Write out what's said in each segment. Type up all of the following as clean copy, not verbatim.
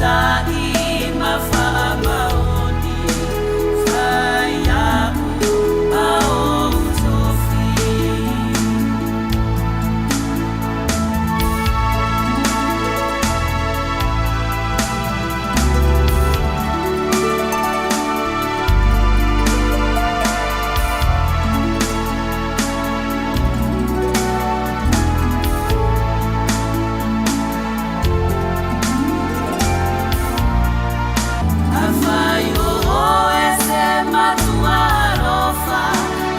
Usita'i ma faamaoni, fai aku ma ou tofi. Afai o oe se matua alofa,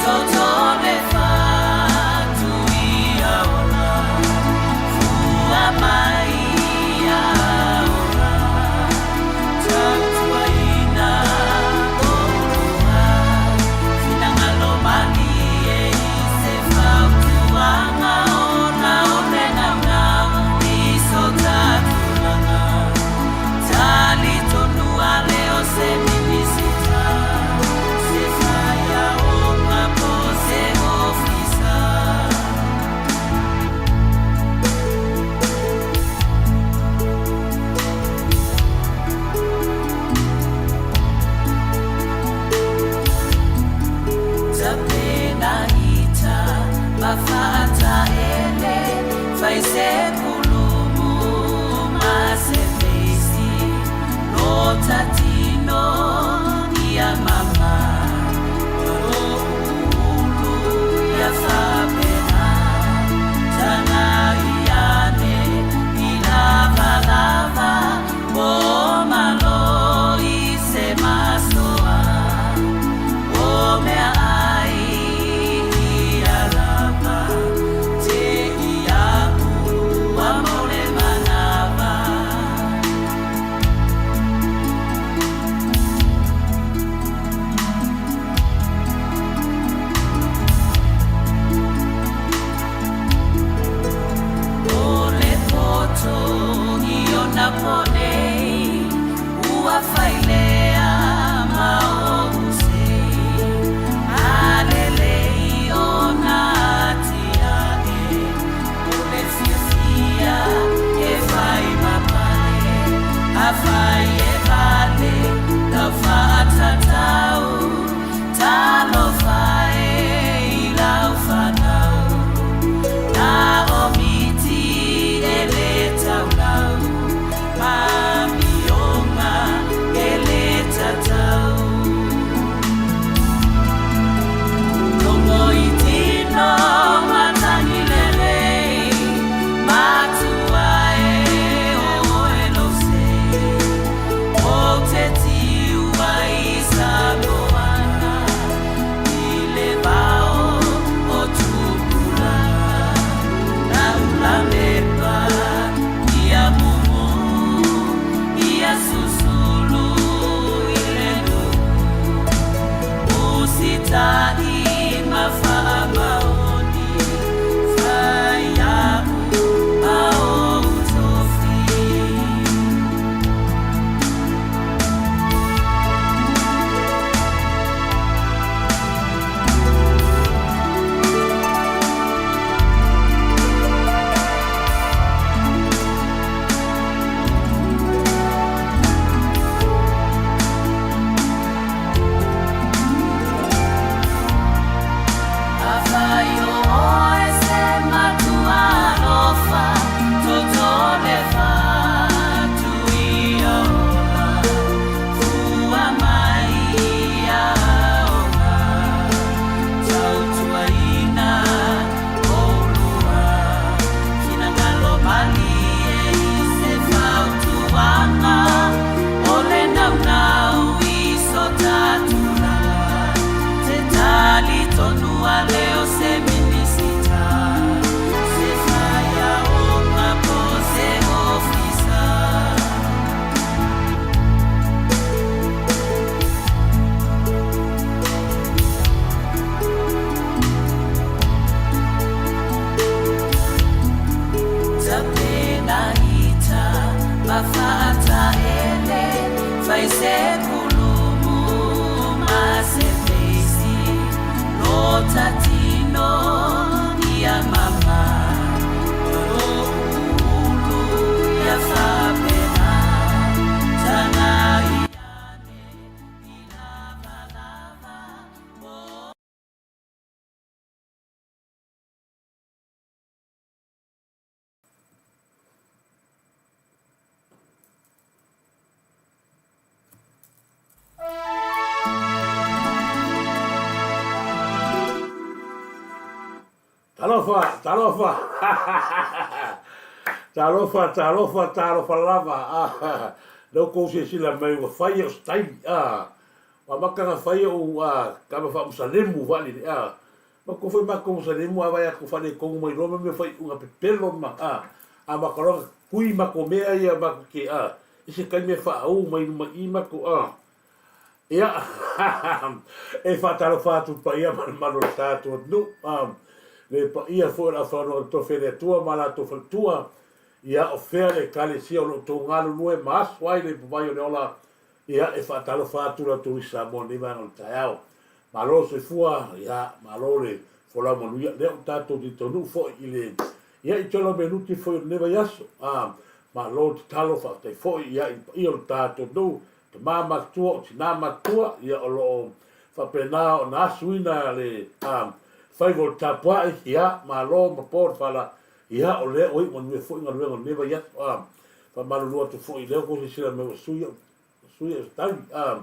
toto le fatu ia ola, fua mai ia ola, tautuaina oulua, finagalo malie i se fautuaga ona o le naunau i so ta tulaga. Talitonu ale o se Minisita, se faiaoga po o se ofisa. Tapenaita ma faataele, fai se kulumu ma se feisi, lo ta tino ia mama, ulu ia faapena, tagai ane i lavalava, po o malo i se masoa. O meaai ia lava, te i aku ua mau le manava. O le poto i ona po nei, ua failea ma ou sei, a lelei ona atiae, o le fiafia e fai ma pale, afai e vale lau faatatau, talofa e i lau fanau. Na o miti e le taulau, ma amioga e le tatau. Logo i tino matagi lelei, matua e o oe lou sei. Ou te tiu ai Samoana, i le vao o tupulaga. Lau lamepa ia mumu, ia susulu i le nuu. Usita'i ma faamaoni, fai aku ma ou tofi. Afai o oe se matua alofa, toto le fatu ia ola, fua mai ia ola, tautuaina oulua, finagalo malie i se fautuaga, o le naunau i so ta tulaga. Te talitonu ale o se Minisita, se faiaoga po o se ofisa. Tapenaita ma faataele, fai se kulumu ma se feisi, lo ta tino ia mama, ulu ia faapena. Talofa, talofa. Talofa, talofa, talofa lava. Ah, lea ua tou silasila mai ua fai au staili. Ah, ua amata ona fai ou ah, tama faamusalemu faalele. Ah, matou foi matou musalemu a vaai atu faaletonu mai loa ma mea faaiuga pepelo ma ah, amata loa ona tui matou mea ia matou te ah, i se taimi e faauu mai luma i i matou ah. Ia, e faatalofa atu i le paia ma le mamalu o le tatou atunuu, le paia foi o le aufaigaluega totofi a le Atua ma latou faletua, ia, o fea le Ekalesia o lo o outou galulue ma aso ai le ipuvai o le ola, ia, e faatalofa atu la outou isi Samoa i lenei vaega o le taeao. Malo le soifua, ia, malo le folau manuia. Lea ua tatou taunuu foi i le, ia, i tele o menuti foi o lenei vaiaso. Malo le tatalo, faafetai foi, ia, i le paia o le tatou atunuu, Tama matutua o tina matutua, ia o lo o faapena ona asuina le faiva o le tapuai, ia malo ma po le fala, ia o lea ua iu manuia foi galuega o lenei vaiaso, a faamalulu atu foi lea ua tou silasila mai ua sui au sui au setaui, a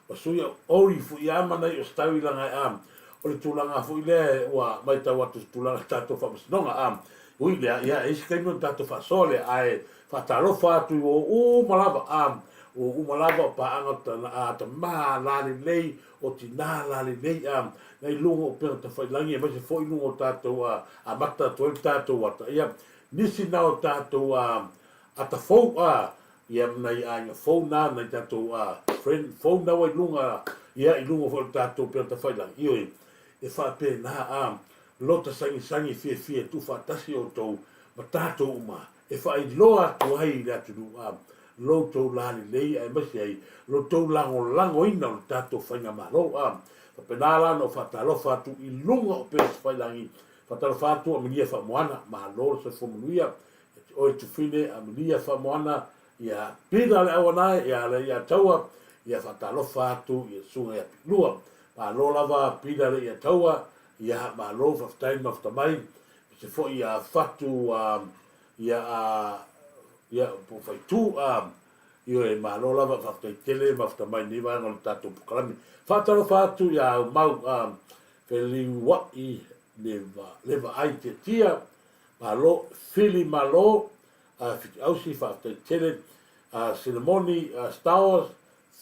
ua sui au oli foi a ma nai o setaui laga a o le tulaga foi lea ua matau atu i se tulaga tatou faamasinoga, a ui lea, ia e i ai se taimi ona tatou faasoa lea, ae Faatalofa atu i ua uma lava, a ua uma lava o paaga a tama lalelei, o tina lalelei, a na i luga o upega tafailagi aemaise foi luga o tatou a amata atu ai le tatou ata, ia nisi na o tatou a ata fou a ia ma nai aiga fou na, nai tatou a friend fou na ua i luga, ia i luga foi o le tatou upega tafailagi, ioe, e faapena a lota sagisagi fiafia e tuufaatasi outou ma tatou uma e faailoa atu ai i le atunuu a lo outou lalelei aemaise ai lo outou lagolagoina o le tatou faigamalo. A faapena la ona ou faatalofa atu i luga o Peretafailangi, faatalofa atu Amelia Faamoana, malo le soifua manuia ia te oe Tufine Amelia Faamoana, ia Pila le Auanae, ia Alaiataua, ia faatalofa atu i le susuga ia Piilua. Malo lava Pila le Iataua, ia malo faafetai le mafuta mai. Se foi a fatu a ia a ia po faitu a ioe malo lava faafetai tele mafuta mai nei vaega o le tatou polokalame. Faatalofa atu ia au mau a feliuai le va le vaai tiatia malo fili malo a fitiausi faafetai tele a Silemoni a Stowers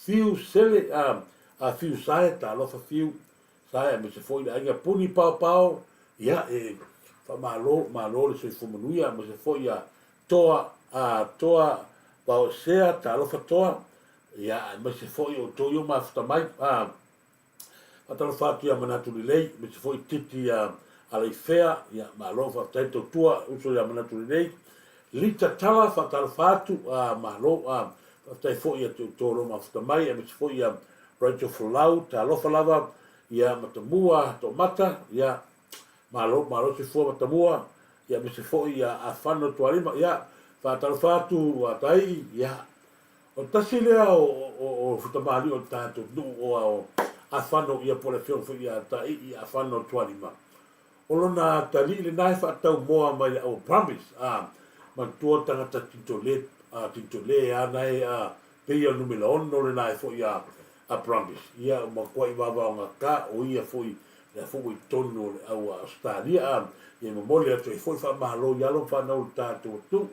fiu sele a a fiu sae talofa fiu Sae aemaise foi le aiga puni paopao, ia e faamalo, malo le soifua manuia aemaise foi ia Toa, a Toa Vaoesea, talofa Toa, ia aemaise foi outou ia ua mafuta mai, a faatalofa atu ia Manatu Lelei, aemaise foi Titi ia Alaifea, ia malo faafetai le tautua uso ia Manatu Lelei, Lita Tala, faatalofa atu, a malo, a faafetai foi ia te outou o lo o mafuta mai, aemaise foi ia Rachel Folau, talofa lava, ia Matamua Toomata, ia malo, malo soifua Matamua, ia aemaise foi ia Afano Tualima, ia faatalofa atu a Taii, ia o le tasi lea o, o, o futamalii o le tatou nuu o, o Afano, ia po o le afioga foi ia Taii Afano Tualima. O lona atalii lena e faatau moa mai le aua Brumbies, a manatua tagata tintole, a tintole a na e a pei o le numera ono lena e foi a a Brumbies. Ia ua matuai vavaogata o ia foi lea foi ua i totonu o le aua Ausetalia a ia e momoli atu ai foi faamalo i alo ma fanau o le tatou atunuu.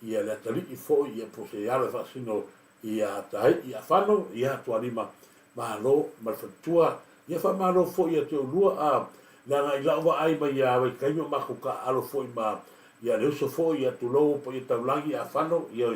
Ia le atalii foi ia po o se alo e faasino ia Taii Afano ia Tualima malo ma le faletua ia faamalo foi ia te oulua a leaga i lau vaai mai ia vaitaimi o matou taaalo foi ma ia le uso foi ia tulou paia taulagi Afano ia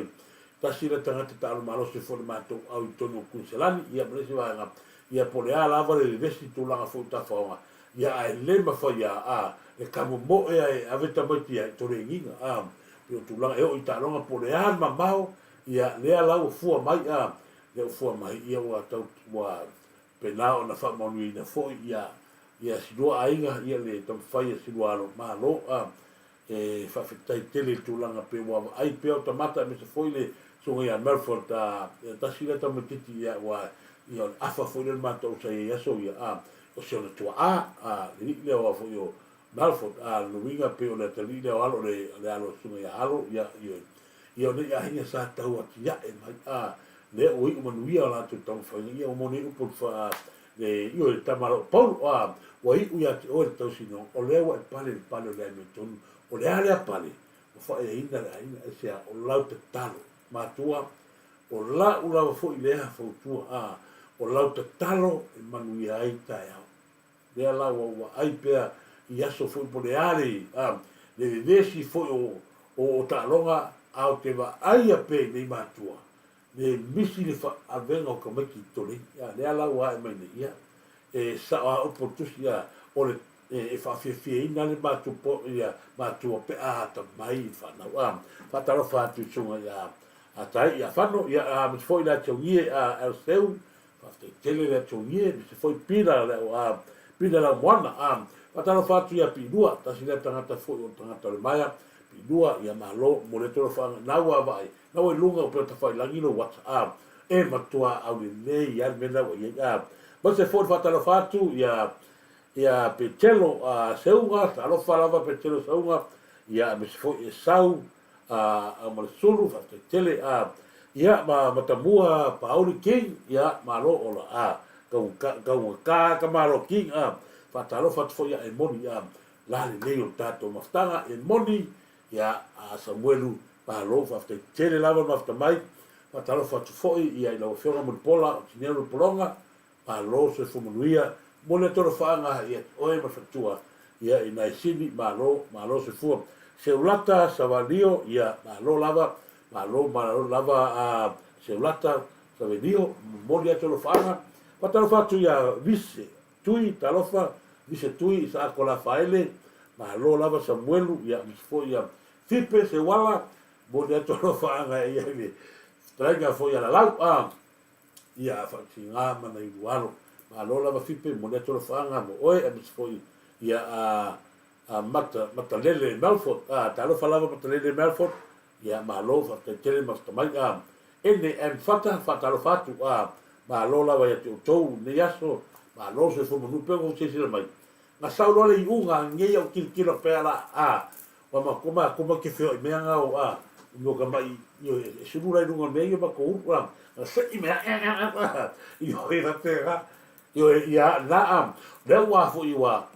tasi lea tagata taalo malosi foi le matou au i totonu o Kuiniselani ia ma le isi vaega ia po o le a lava le vevesi tulaga foi o tafaoga ia ae le mafai a a le tamomoe a e ave tamaiti ia i tolegiga a pei o tulaga e oo i taaloga po o le a le mamao Ia, lea la ua fua mai, a, lea ua fua mai, ia ua tau, ua pena ona faamanuiaina foi ia, ia si lua aiga, ia le taumafai a si lua alo malo, a, e faafetai tele i le tulaga pe ua vaai pea o tamata aemaise foi le susuga ia Melford, a, ia tasi lea tamaititi, ia ua, ia o le afa foi lea o le matou sa i ai aso ia, a, o si ona tuaa, a, le alii lea o a foi o Melford, a, lona uiga pei o le atalii lea o alo, o le, o le alo o le susuga ia Alo, ia, ioe. Ia o nei aiga sa tau atiae mai, a, lea ua iu manuia o latou taumafaiga, ia ua moni ai upu o le le, ioe, le tama a lou Paulo, a, ua iu ia te oe le tausinga, o lea ua e pale i le pale o le amiotonu, o le a lea pale? Ua faaeaina le aiga, aisea? O lau tatalo, matua, o lau lava foi lea fautua, a, o lau tatalo e manuia ai taeao. Lea la ua ou vaai pea i aso foi po o le a le, a, le vevesi foi o, o, o taaloga, a ou te vaaia pea i nei matua, le misi le faavega o tamaiti i tolei. A, lea la ua ae mai nei, ia, e sao a upu o le tusi, a, o le, e, e faafiafiaina le matua po, ia, matua pe a atamai i le fanau. A, faatalofa atu i susuga ia a Tai, ia Fano, ia, a, aemaise foi le Atiogie, a, Elseu, Faafetai tele le Atiogie, aemaise foi Pila le au, a, Pila Laumoana. A, faatalofa atu ia Piilua, tasi lea tagata foi o le tagata o le maea, Piilua, ia malo, momoli atu lau faanga, na ua vaai, na ua i luga o Peotafailangi lou ata, a, e matua aulelei lava le mea lena ua i ai, a, aemaise foi le faatalofa atu ia, ia Petelo, a, Seuga, talofa lava Petelo Seuga, ia, aemaise foi Esau, a, Aumalesulu, faafetai tele, a, ia, ma Matamua Pauli King, ia, malo ola, a, kaugata ka malo King, a, faatalofa atu foi ia Emoni, a, la lelei o le tatou mafutaga, Emoni, ia, a Samuelu, malo, faafetai tele lava le mafuta mai, faatalofa atu foi ia i lau Afioga Mulipola o Tineu le Pologa, Malo soifua manuia, momoli atu alofaaga ia te oe ma le faletua ia i Naesini, malo, malo soifua. Seulata Savalio, ia malo lava, malo malo lava a Seulata Savelio, momoli atu alofaaga. Faatalofa atu ia Vise Tui, talofa, Vise Tui, Isaako Lafaele, malo lava Samuelu, ia aemaise foi ia Fipe Seuala, momoli atu alofaaga ia i le fetalaiga foi ia Lalau. A. Ia faatiga ma nai lua alo. Malo lava Fipe, momoli atu alofaaga mo oe aemaise foi ia a a Mata Matalele Melford. A talofa lava Matalele Melford. Ia malo faafetai tele mafuta mai. A NM Fata faatalofa atu. A malo lava ia te outou i lenei aso. Malo soifua manu pea ua silasila mai. Na sau loa le iuga ngei au tilotilo pea la a Ua matou matou ma te feoai mea na o a mo ka mai io e sulu la i luga o mea ia matou ulu a na seʻi mai a io e faapena io ia na a lea ua foi ua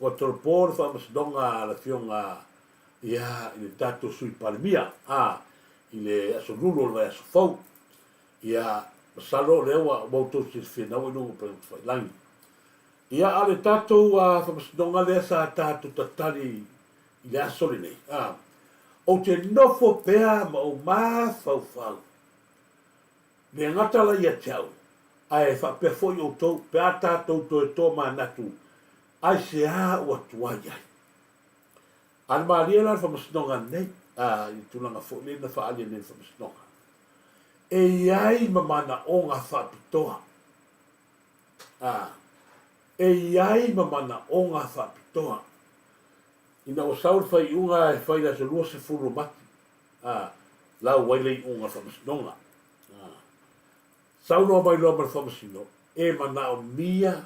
ua tolopo le faamasinoga a le afioga ia i le tatou Sui Palemia a i le aso Lulu o le vaiaso fou ia masalo lea ua ua outou silafia na ua i luga o upega tafailagi. Ia, a o le tatou faamasinoga lea sa tatou tatali i le aso lenei, a, ou te nofo pea ma ou mafaufau, le gata la ia te au, ae faapea foi outou, pe a tatou toe tomanatu, aisea ua tuai ai? A le malie la le faamasinoga lenei, a, i le tulaga foi lea na faaali nei le faamasinoga, e i ai ma manaoga faapitoa. Ā, e i ai ma manaoga faapitoa. Ina ua sau le faaiuga e fai i le aso 20 o Mati, ā, lau ai le iuga o le Faamasinoga. Ā, saunoa mai loa ma le Faamasino, e manaomia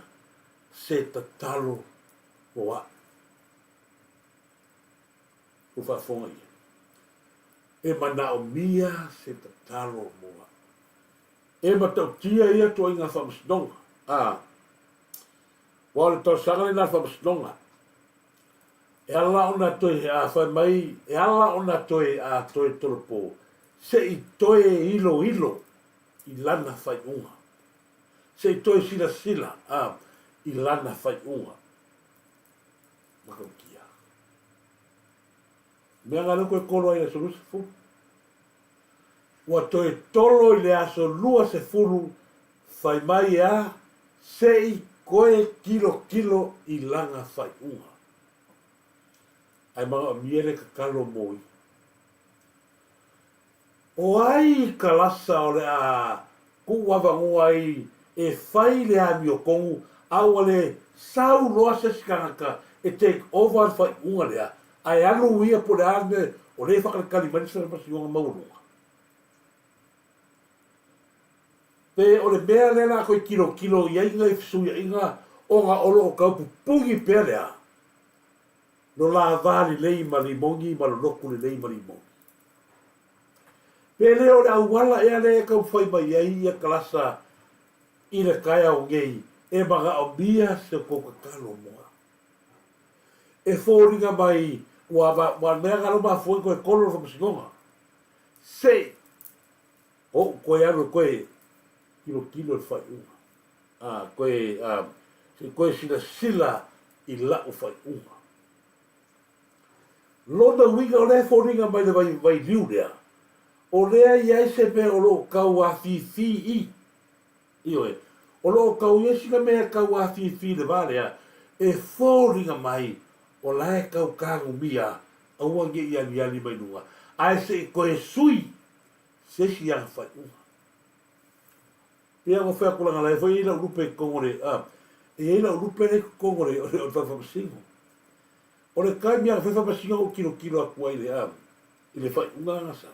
se tatalo mo a'u. Ua faafofoga ia. E manaomia se tatalo mo a'u. E matautia ia tuaiga faamasinoga, ā, aua o le talosaga lena a le faamasinoga, e ala ona toe, ā, fai mai, e ala ona toe, ā, toe tolopo, se i toe iloilo i lana faaiuga, se i toe silasila, ā, i lana faaiuga. Matautia. Mea nga lea koe tolo ai i le aso 20. Ua toe tolo i le aso 20 fai mai e a se i koe tilotilo i lana faaiuga. Ae manaomia le tatalo mo ia. O ai ka lasa o le a tuu avanoa ai e fai le amiotonu a ua le sau loa se isi tagata e take over le faaiuga lea ae alu ia po o le a le mea o lea e faatalitali mai le faamasinoga maualuga? Pe o le mea lea la toe tilotilo i ai nai fesuiaiga ona o lo o tau pupuni pea lea lo la va lelei ma limoni ma lo lotu lelei ma limoni. Pe le o le auala ea lea e taumafai mai ai ia kalasa i le taeao nei E manaʻomia se kou tatalo mo au. E foliga mai ua ua mea na lo mafua i koe kolo le faamasinoga. Se i oʻu koe alu e koe kilokilo i le faaiuga. A koe a se i koe silasila i laʻu faaiuga. Lona uiga o lea foliga mai le vai vailiu lea, o lea i ai se mea o lo o kau afifi i. Ioe, o lo o kau i ai sina mea e kau afifi i le va lea, e foliga mai o la e kau kagumia aua ne i aliali mai luga, ae se i toe sui se isi ana faaiuga. Pei ona fai atu leaga la e foi e i ai lau lupe i totonu o le, a, e i ai lau lupe lea i totonu o le, o le fale faamasino. O le taimi lava na fai faamasino ou tilotilo atu ai i le, a, i le faaiuga lena sau.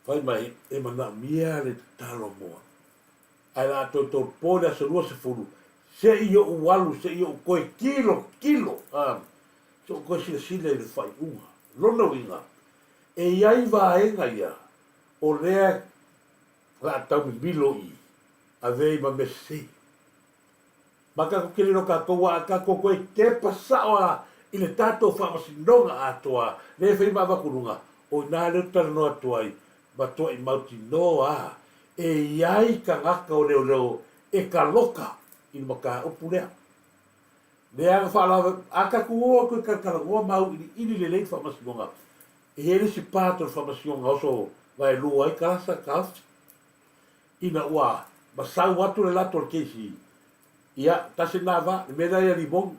Fai mai, e manaomia le tatalo mo au. Ae la toe tolopo i le aso 20, se i ou alu, se i ou toe tilotilo, a, se i ou toe silasila i le faaiuga. Lona uiga, e i ai vaega ia o lea o le a tau mimilo i ave ai ma mea sese. Ma tatou te lilo tatou a tatou toe tepa sao a i le tatou faamasinoga atoa lea e fai ma avatu luga, o ina lea ou te talanoa atu ai, matuai mautinoa a e i ai tagata o leoleo e taloka i le mataupu lea. Leaga faalave, a tatou o atu e talatalanoa ma auiliili lelei le faamasinoga, e i ai le isi part o le faamasinoga oso vaelua ai kalasa taofi. Ina ua masau atu le lato o le keisi, ia, tasi lena va, le mea lea ia Limoni,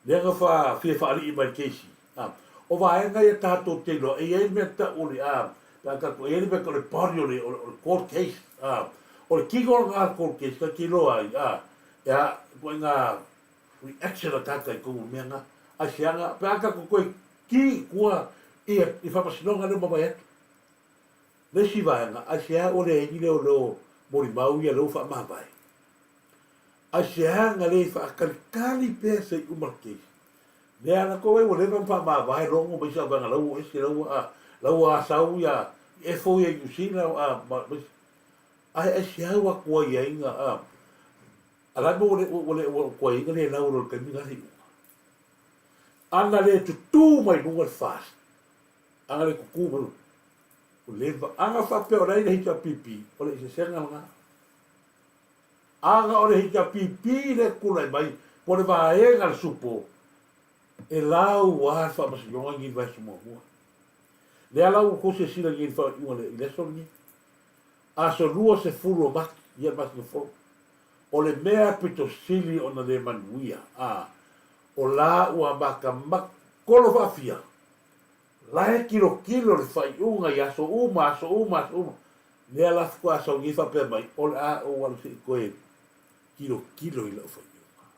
lea na fa fia faalii mai le keisi. A, o vaega ia tatou te iloa, e i ai le mea tau o le, a, pe a tatou, e i ai le mea tau o le body o le, o le court case, a, o le tino lena o le court case, ta te iloa ai, a, e a, ituaiga reaction a tagata i totonu o le mea lena. Aisea, pe a tatou toe ki i tua ia i faamasinoga lea ua mavae atu. Le isi vaega, aisea ua leai ni leoleo molimau ia lea ua faamavae? Aisea na le faatalitali pea se i uma le case? Lea na tou ai ua leva ona faamavae logo ma isi au vaega la ua ese la ua la ua asau ia efo ia i New Zealand a ma isi. Ae aisea ua tuai ai na a a la ua le ua le ua tuai ai na le lau loa i le taimi na le iuga. Ana le tutū mai luga le FAST, ana le tutū mai luga, ua leva, ana faapea o le a i le HRPP, o le isesega lena. Ana o le HRPP lea e tulai mai, po o le vaega a le SUPO, e lau lava le faamasinoga i nei vaiaso muamua. Lea la ua outou silasila nei i le faaiuga i le aso lenei. Aso 20 o Mati, ia le masina fou. O le mea pito sili ona le manuia, a, o la ua matamata, kolo faafia, la e tilotilo le faaiuga i aso uma, aso uma, aso uma, lea la faatoa sau nei faapea mai, o le a ou alu se i toe tilotilo i lau faaiuga.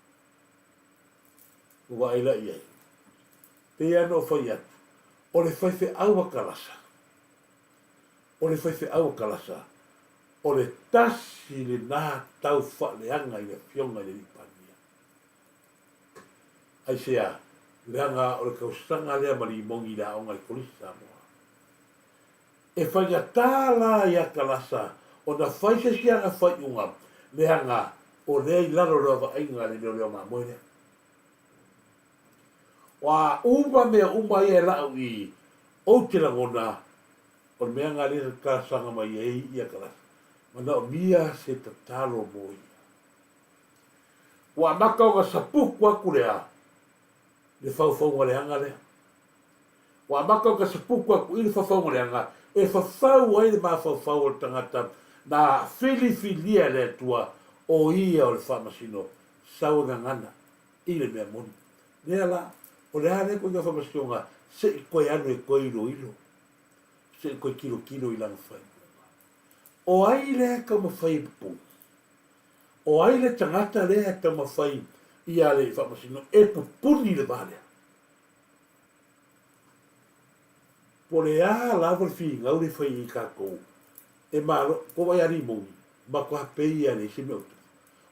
Ua vaai la i ai. Pei lava ona ou fai atu, o le faifeau a Kalasa, o le faifeau a Kalasa, o le tasi lena tau faaleaga i le Afioga i le Alii Palemia. Aisea? Leaga o le tausaga lea ma Limogi i le aoga i le Kolisi Samoa. E faigata la ia Kalasa ona fai se isi ana faaiuga leaga o lea i lalo o le vaavaaiga a le leoleo mamoe lea. O a uma mea uma ia e lau i ou te lagona o le mea lena lea na talosaga mai ai ia Kalasa, manaomia se tatalo mo ia. Ua amata ona sapuku atu lea le faufauga leaga lea. Ua amata ona sapuku atu i le faufauga leaga e fafau ai le mafaufau o le tagata na filifilia e le Atua o ia o le faamasino sau e gagana i le mea moni. Lea la, o le a lea ituaiga faamasinoga se i toe alu e toe iloilo, se i toe tilotilo i lana faaiuga. O ai lea e taumafai e pupuni? O ai le tagata lea e taumafai ia le faamasinoga e pupuni le va lea? Po o le a lava le finau lea e fai ai tatou e malo, ko wai a Limoni, matua pei ia leai se mea o tupu.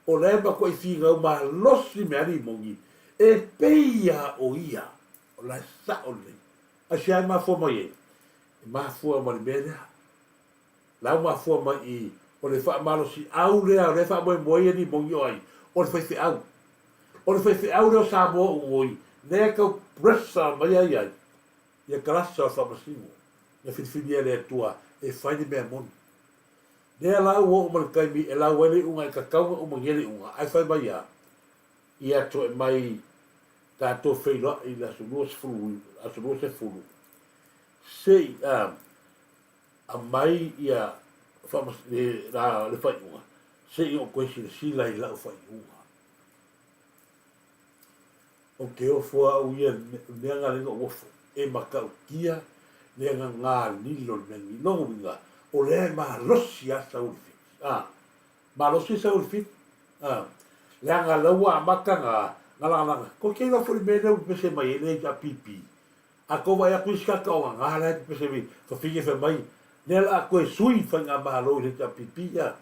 O la e matuai finau malosi mai a Limoni e pei a o ia, o la e sao lelei. Aisea e mafua mai ai? E mafua mai le mea lea. La ua mafua mai i. O le faamalosiau lea o lea e faamoemoe ai Limoni o ai? O le faifeau. O le faifeau lea o Samoa ugoi, lea e tau pressure mai ai ai ia kalasa o le faamasino na filifilia e le Atua e fai le mea moni. Lea la ua oo mai le taimi e lau ai le iuga e tatau ona umagia le iuga, ae fai mai a? Ia toe mai tatou feiloai i le aso 20, aso 20, se i aumai ia le faaiuga, se i ou toe silasila i lau faaiuga. Ou te ofo au ia i le mea lena lea na ou ofo, e matautia le agaga lilo i le mea lenei. Lona uiga, o lea e malosi lava sau i le fiti. A, malosi sau i le fiti. A, leaga la ua amata na lagalaga. Tou te iloa foi i le mea lea ua pepese mai ai le HRPP. A tou vaai atu isi tagata o gaga la e pepese mai, fafine fai mai, lea la a toe sui le faigamalo i le HRPP. A,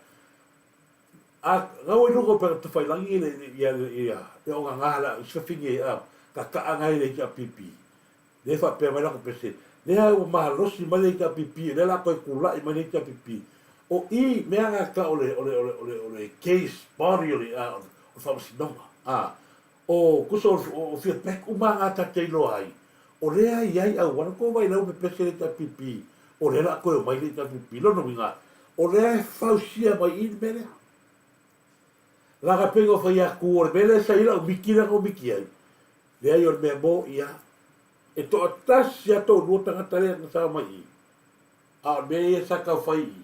A gau ai luga o Tafailagi le ia ia le ogaga la isi fafine a tataa nai le HRPP lea faapea mai lako pese lea ua malosi mai le HRPP lea la toe tulai mai le HRPP o i mea na tau o le o le o le o le o le case body o le a o le faamasinoga a o tusa o o feedback uma na ta te iloa ai o lea e i ai auala tou vaai la ua pepese le HRPP o lea la a toe omai le HRPP lona uiga o lea e fausia mai i le mea lea leaga pei ona fai atu o le mea lea sa i ai lau miti lea na ou miti ai leai o le mea mo'i a e toatasi a toalua tagata lea na sao mai i a o le mea ia sa tau fai i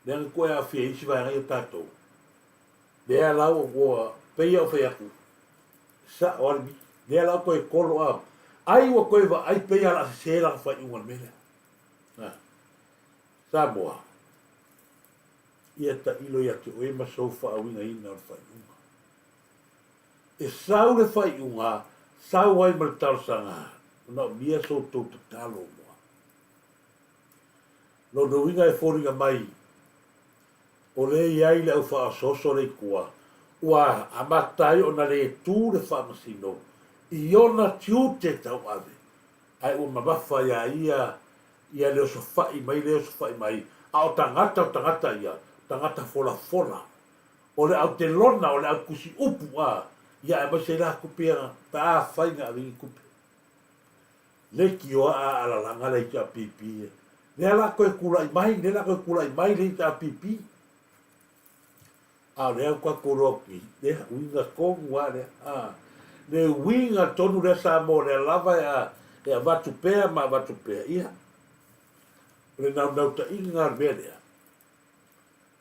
lea na toe aafia ai isi vaega ia o tatou lea la ua pei a ou fai atu Sao a le miti. Lea la ua toe kolo a. Ai ua toe vaai pei a la sese lana faaiuga i le mea lea. A. Samoa, ia tailo ia te oe ma sou faauigaina o le faaiuga. E sau le faaiuga, sau ai ma le talosaga, manaomia so outou tatalo mua. Lona uiga e foliga mai O lea e i ai le au faaosooso lea i tua, ua amata ai ona le tu le Faamasino i ona tiute tauave, ae ua mamafa iā ia ia le osofai mai le osofai mai, a o tagata o tagata ia, tagata folafola, o le au telona, o le au tusi upu, a, ia aemaise ai la tupe ia pe afai na ave i ni tupe. Leitioa a alalaga le HRPP lea la toe tulai mai lea la toe tulai mai le HRPP a o lea ua tatou iloa atu nei lea uiga tonu a lea a le uiga tonu lea Samoa lea lava e a e avatu pea ma avatu pea ia o le naunautaiga o le mea lea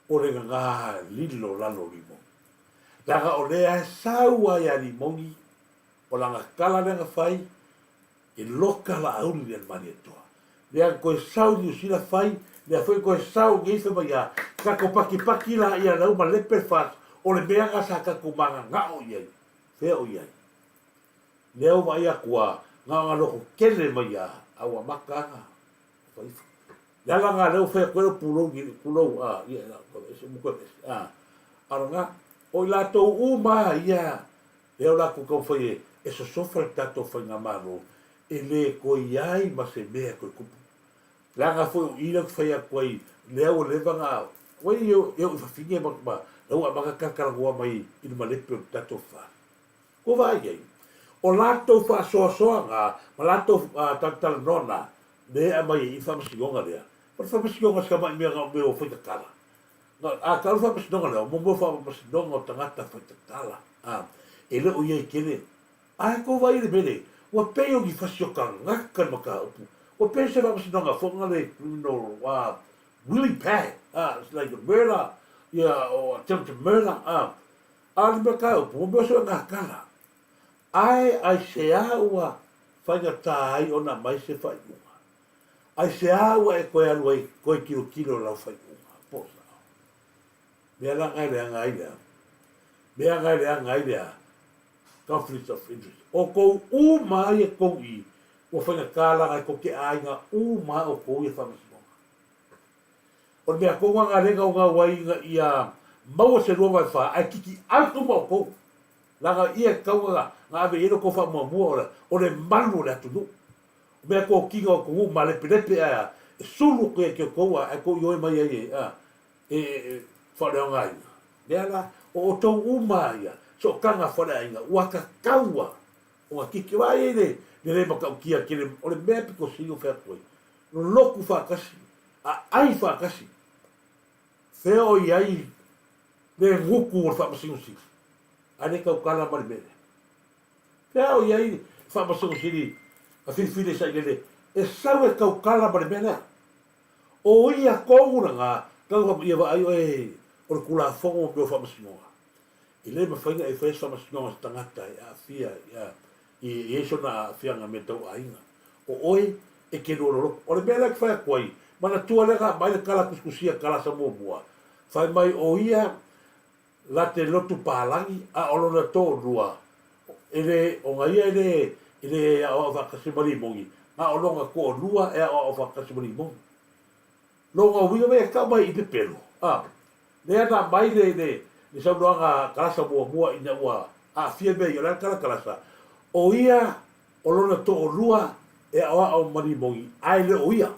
o le gaga lilo lalo limoni leaga o lea e sau a ia limoni O lana tala lea na fai, e loka laauli le Malietoa. Lea na toe sau i Niu Sila fai, lea foi toe sau nei fai mai a, tatou patipati laia lea ua malepe le FAST, o le mea lena sa tatou mananao i ai, fea o i ai? Lea ua vaai atu a, na ona loto tele mai a, a ua amata ana fai ifo. Le ala lena lea ua fai atu ai lou pulou, pulou a, ia, ese, ua toe ese, a, a o lena, o i latou uma ia Lea o le a tou taumafai e sosofa le tatou faigamalo, e le toe i ai ma se mea e toe tupu. Leaga foi o i lea ou te fai atu ai, lea ua leva ona, ua i e oo i fafine ma, ma lea ua amata talatalanoa mai i le malepe o le tatou fale. Ua vaai i ai, o latou faasoasoaga ma latou talatalanoa na, lea e aumai ai i le faamasinoga lea. O le faamasinoga o si tamai mea na o mea o faitatala. A tau le faamasinoga lea, o mea o faamasinoga o tagata faitatala. A, e le o i ai tele. A e tou vaai i le mea lenei, ua pei o ni fasi o tagata le mataupu. Ua pei o se faamasinoga foi na le criminal really bad, a, it's like a murder, ia, or attempted murder, a. A o le mataupu, ua mea o se ogatala. Ae aisea ua faigata ai ona aumai se faaiuga? Aisea ua e toe alu ai toe tilotilo i lau faaiuga? Po o sao. Mea la e leaga ai lea. Mea la e leaga ai lea. Conflict of interest. O tou uma ai e tou i, ua faigata laga e tou te aiga uma o tou ia faamasinoga. O le mea tonu lava lea na naunau ai ina ia maua se 2/4 ae kiki out uma outou. Leaga ia e tatau ona ave i ai lo outou faamuamua o le malu o le atunuu. O mea tokina o atunuu malepelepe ae a, e sulu atu ia te outou ae tou ioe mai ai e a. e faaleaogaina. Lea la, o outou uma ia, sootaga faleaiga, ua tataua ona titi. Vaai ai le le matautia tele o le mea pito sili ona fai atu ai, lotu faatasi, aai faatasi, fea o i ai le gutu o le Faamasino Sili, ae le tautala ma le mea lea. Fea o i ai le Faamasino Sili na filifili e Sailele e sau e tautala ma le mea lea? O ia tonu lena, tau ia vaai oe o le Tulafono mo mea o Faamasinoga. E le mafai ona e faia se faamasinoga i se tagata e aafia i i ai sona aafiaga mea tau aiga. O oe e te lua loloto. O le mea lea e te fai atu ai, manatua lea na aumai le tala tusitusia kalasa muamua, fai mai o ia la te lotu palagi a o lona toalua e le, ona ia e le, e le aoao faatasi ma Limoni, a o lona toalua e aoao faatasi ma Limoni. Lona uiga mea e tau mai i pepelo, a, lea na aumai le, le, le saunoaga a Kalasa muamua ina ua aafia mea ia, o le a le tala Kalasa? O ia o lona toalua e aoao ma Limoni, ae le o ia.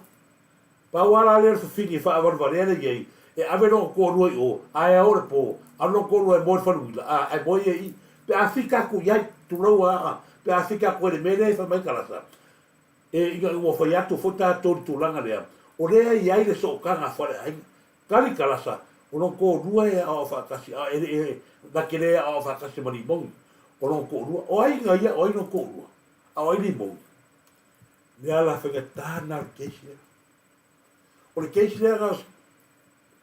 Pau lava la lea o le fafine faavalevalea lea i ai, e ave lona toalua i o, ae ao le po, alu lona toalua e moe i le faleuila, a, ae moe ia i i. Pe a fika atu i ai, tulou a, pe a fika atu ai i le mea lea e fai mai Kalasa, e, ina ua fai atu foi tatou i le tulaga lea, o lea e i ai le sootaga a faleaiga. Tali Kalasa, o lona toalua e aoao faatasi, a e, e, na te le aoao faatasi ma Limoni, o lona toalua. O ai na ia, o ai lona toalua? A o ai Limoni? Mea la faigata lena o le case lea. O le case lea na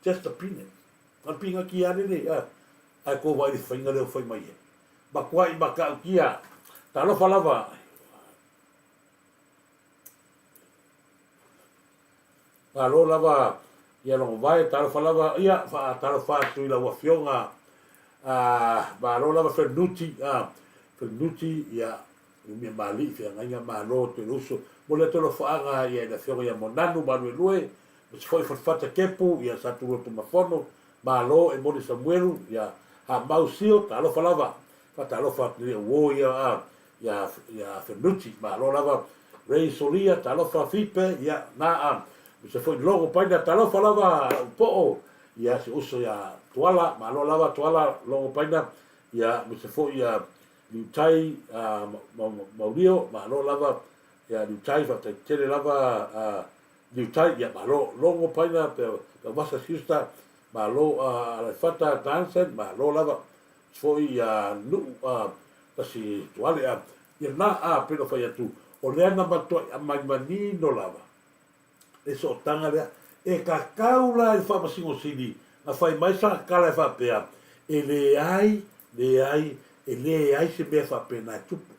just a peanut. Na o le pinati lava lele, a, ae tou vaai i le faiga lea ua fai mai ai. Matuai matautia, talofa lava. Malo lava ia Logovae, talofa lava, ia faatalofa atu i lau afioga, a, malo lava Felinuti, a, Felinuti, ia, Lumia Mali'i, Feagaiga Malo Toeleuso, momoli atu alofaaga ia i le afioga ia Monanu Maluelue, aemaise foi Fatafata Kepu, ia Satulua Tumafono, Malo Emoni Samuelu, ia Hamau Sio, talofa lava, faatalofa atu i uo ia a, ia, ia Fenuti, malo lava, Ray Solia, talofa Fipe, ia na a, aemaise foi Logo Paina, talofa lava lau poo, ia si uso ia Tuala, malo lava Tuala, Logo Paina, ia aemaise foi ia Liutai Maulio, malo lava ia Liutai, faafetai tele lava Liutai, ia malo Logo Paina, Peuvasa Schuster, malo Alaifata Danson, malo lava foi ia Nuu Tasi Tuale, ia na a pei ona fai atu, o lea na matuai aumai manino lava le sootaga lea. E tatau la i le Faamasino Sili na fai mai sana tala e faapea, E leai, leai, e leai se mea faapena e tupu.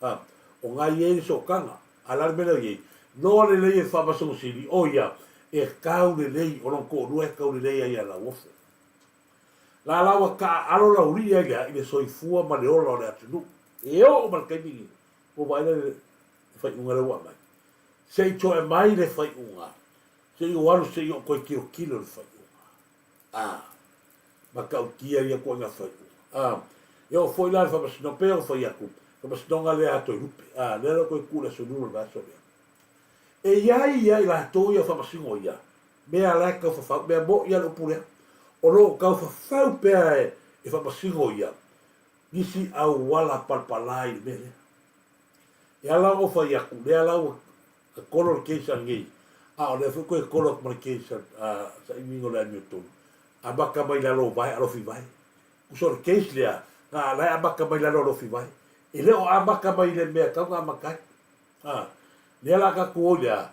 A, o na i ai le sootaga. A o le a le mea lea o i ai? Noa lelei e le Faamasino Sili, o ia, e tau lelei, o lona toalua e tau lelei ai ia Lauofo. La la ua taaalo laulii ai lea i le soifua ma le ola o le atunuu. E oo ma le taimi lenei, ua vaai la i le faaiuga lea ua aumai. Se i toe mai le faaiuga, se i ou alu se i ou toe tilotilo i le faaiuga. A, matautia ia ituaiga faaiuga. A, e oo foi la i le faamasinoga, pei ona fai atu, faamasinoga lea a Toelupe, a, lea la ua toe tuu i le aso Lua o le vaiaso lea. E i ai ia i latou ia o faamasino ia, mea la e tau fafau, mea moni lava le upu lea, o lo o tau fafau pea e faamasino ia nisi auala palapala i le mea lea. E ala ona ou fai atu, lea la ua kolo le case a nei, a o lea foi toe kolo atu ma le case a sailiga o le amiotonu, amata mai lalo o vae alofi vae. Tusa o le case lea, na la e amata mai lalo alofi vae. E le o amata mai i le mea e tatau ona amata ai. A, lea la tatou o i le a?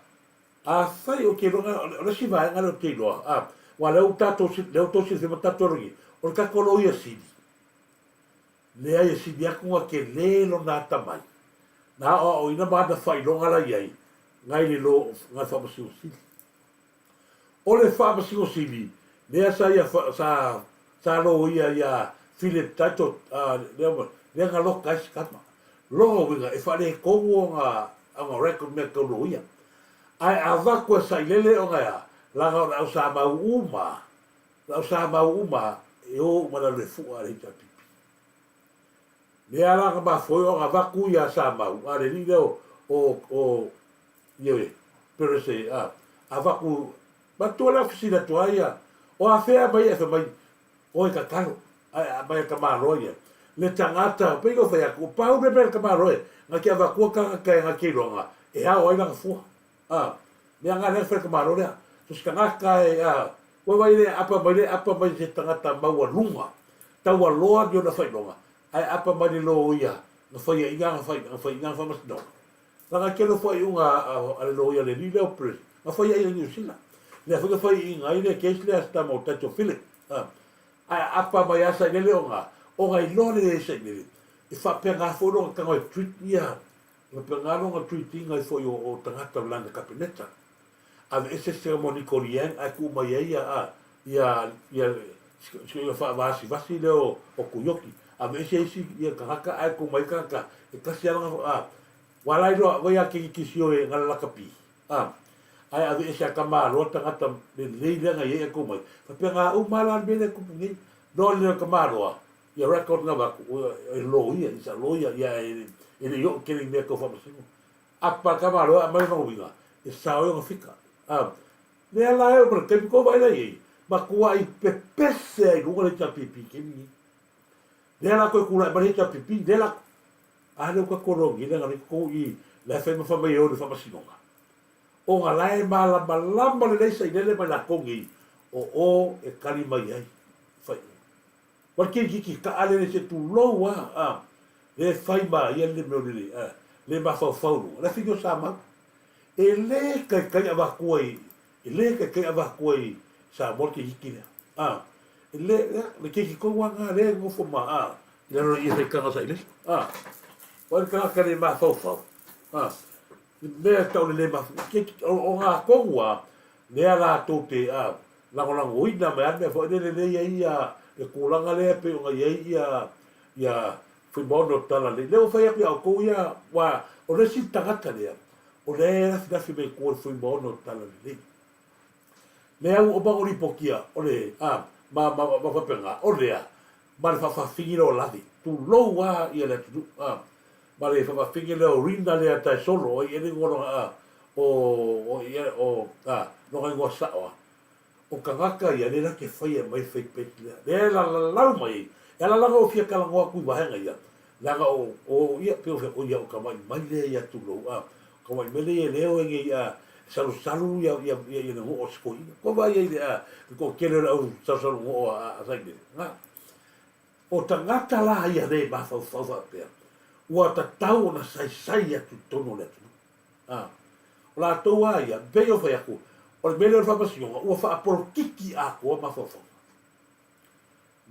Afai ou te iloa, o le isi vaega lea ou te iloa, a, aua lea ua tatou, lea ua outou silafia ma tatou iloa nei, o le tatou loia sili, Leai e sili atu ona tele lona atamai, na aoaoina ma ana faailoga la i ai, nai le lo, nai le Faamasino Sili. O le Faamasino Sili, lea sa ia, sa, sa loia ia Philip Taito, a, lea, lea na loka ai si tama. Lona uiga, e faaletonu ona, ona record mea tau loia. Ae avatu e sailele ona e a? Leaga o le au sa mau uma, Lau sa mau uma e o uma lalo e fua a le HRPP. Lea la na mafua ai ona avatu ia sa mau a le alii lea o o o ioe Perese a avatu manatua lea fesili atu ai ia O afea mai e fai mai, Oe tatalo, ae aumai e tamaloa ia le tagata, pei ona fai atu, pau le mea le tamaloa e na te avatua tagata e na te iloa e ao ai lana fua. A, mea na lea na fai e le tamaloa lea. So se tagata e, a, ua vaai le aapa mai le aapa mai se tagata maualuga, taualoa ni ona faailoga, ae aapa mai le loia na faia i ina na fai i ina faamasinoga. Leaga e tele o faaiuga a le loia a le alii lea o Perez na faia i Niu Sila. Lea foi na faiuina ai le case lea a si tama o Taito Philip. Ae aapa mai lava Sailele ona ona iloa lelei e Sailele e faapena foi lona tago e treat ia, e faapena lona treat ina ai foi o tagata o le lana Kapeneta. Aveese se mo Nicole Yang ae tuu mai ai ia ia ia si faavasivasi lea o Tuioki. Aveese isi ia tagata ae tuu mai tagata e tasi lava lana Ua la iloa vai a kiriki sio e ngala lakapi a ae aveese a tamaloa tagata lelei lea na iai a tou mai faapea na uma la le mea lea tupu nei no le tamaloa ia record na avatu e loia is a lawyer ia e le i oo tele i mea tau faamasino apa tamaloa aumai lona uiga e sao ai ona fika a lea la e oo mai le taimi tou vaai la iai matuai pepese ai luga le HRPP taimi nei lea la toe tulai mai le HRPP lea la A lea ua tatou logi leaga lea tou i la e fai ma fai mai e o i le faamasinoga ona la e malamalama lelei sailele mai latou nei o o e tali mai ai faaiuga. Ua le kirikiki kaa lele se tulou a a le fai ma ia le mea o le a le mafaufau luga le afio sa mau e le taitai avatua i e le taitai avatua i Samoa le kirikiki lea a e le le kirikiki tonu a na le nofo ma a I lalo i faitaga sa ilele. A. Ua le tagata le mafaufau. A. I mea tau le le mafaufau. O ngā tonu a, lea latou te a, lagolagoina mai a mea foi lele lea i ai ia le tulaga lea pei ona i ai ia ia Fuimaono Talalelei. Lea ua fai atu ia outou ia, ua o le isi tagata lea, o lea e lafilafi mai tua i le Fuimaono Talalelei. Lea ua uma ona lipotia o le a, ma ma ma faapena, o lea, ma le faafafine lea o Lave, tulou a ia le atunuu, a, ma le faafafine lea o Rina lea Taesolo, o ai ea le igoa lona, a, o, o ia, o, a, lona igoa sao a, o tagata ia lea la te faia mai le fake page lea, lea e lalalau mai ai, e ala la ona ou fia talanoa atu i vaega ia, leaga o, o, ia, pei o, o ia o tamai mai lea ia tulou, a, Ka wai mele ia leo e nei a salusalu ia ia ia ia le ngoo o se toeaina. Kua vaai ai le a le toatele o le au salusalu ngoo a a Sailele. Na. O tagata la ia le mafaufau faapea, ua tatau ona saisai atu i totonu o le atunuu. A. O latou a ia, pei o fai atu, o le mea lea o le faamasinoga, ua faapolokiki atoa mafaufauga.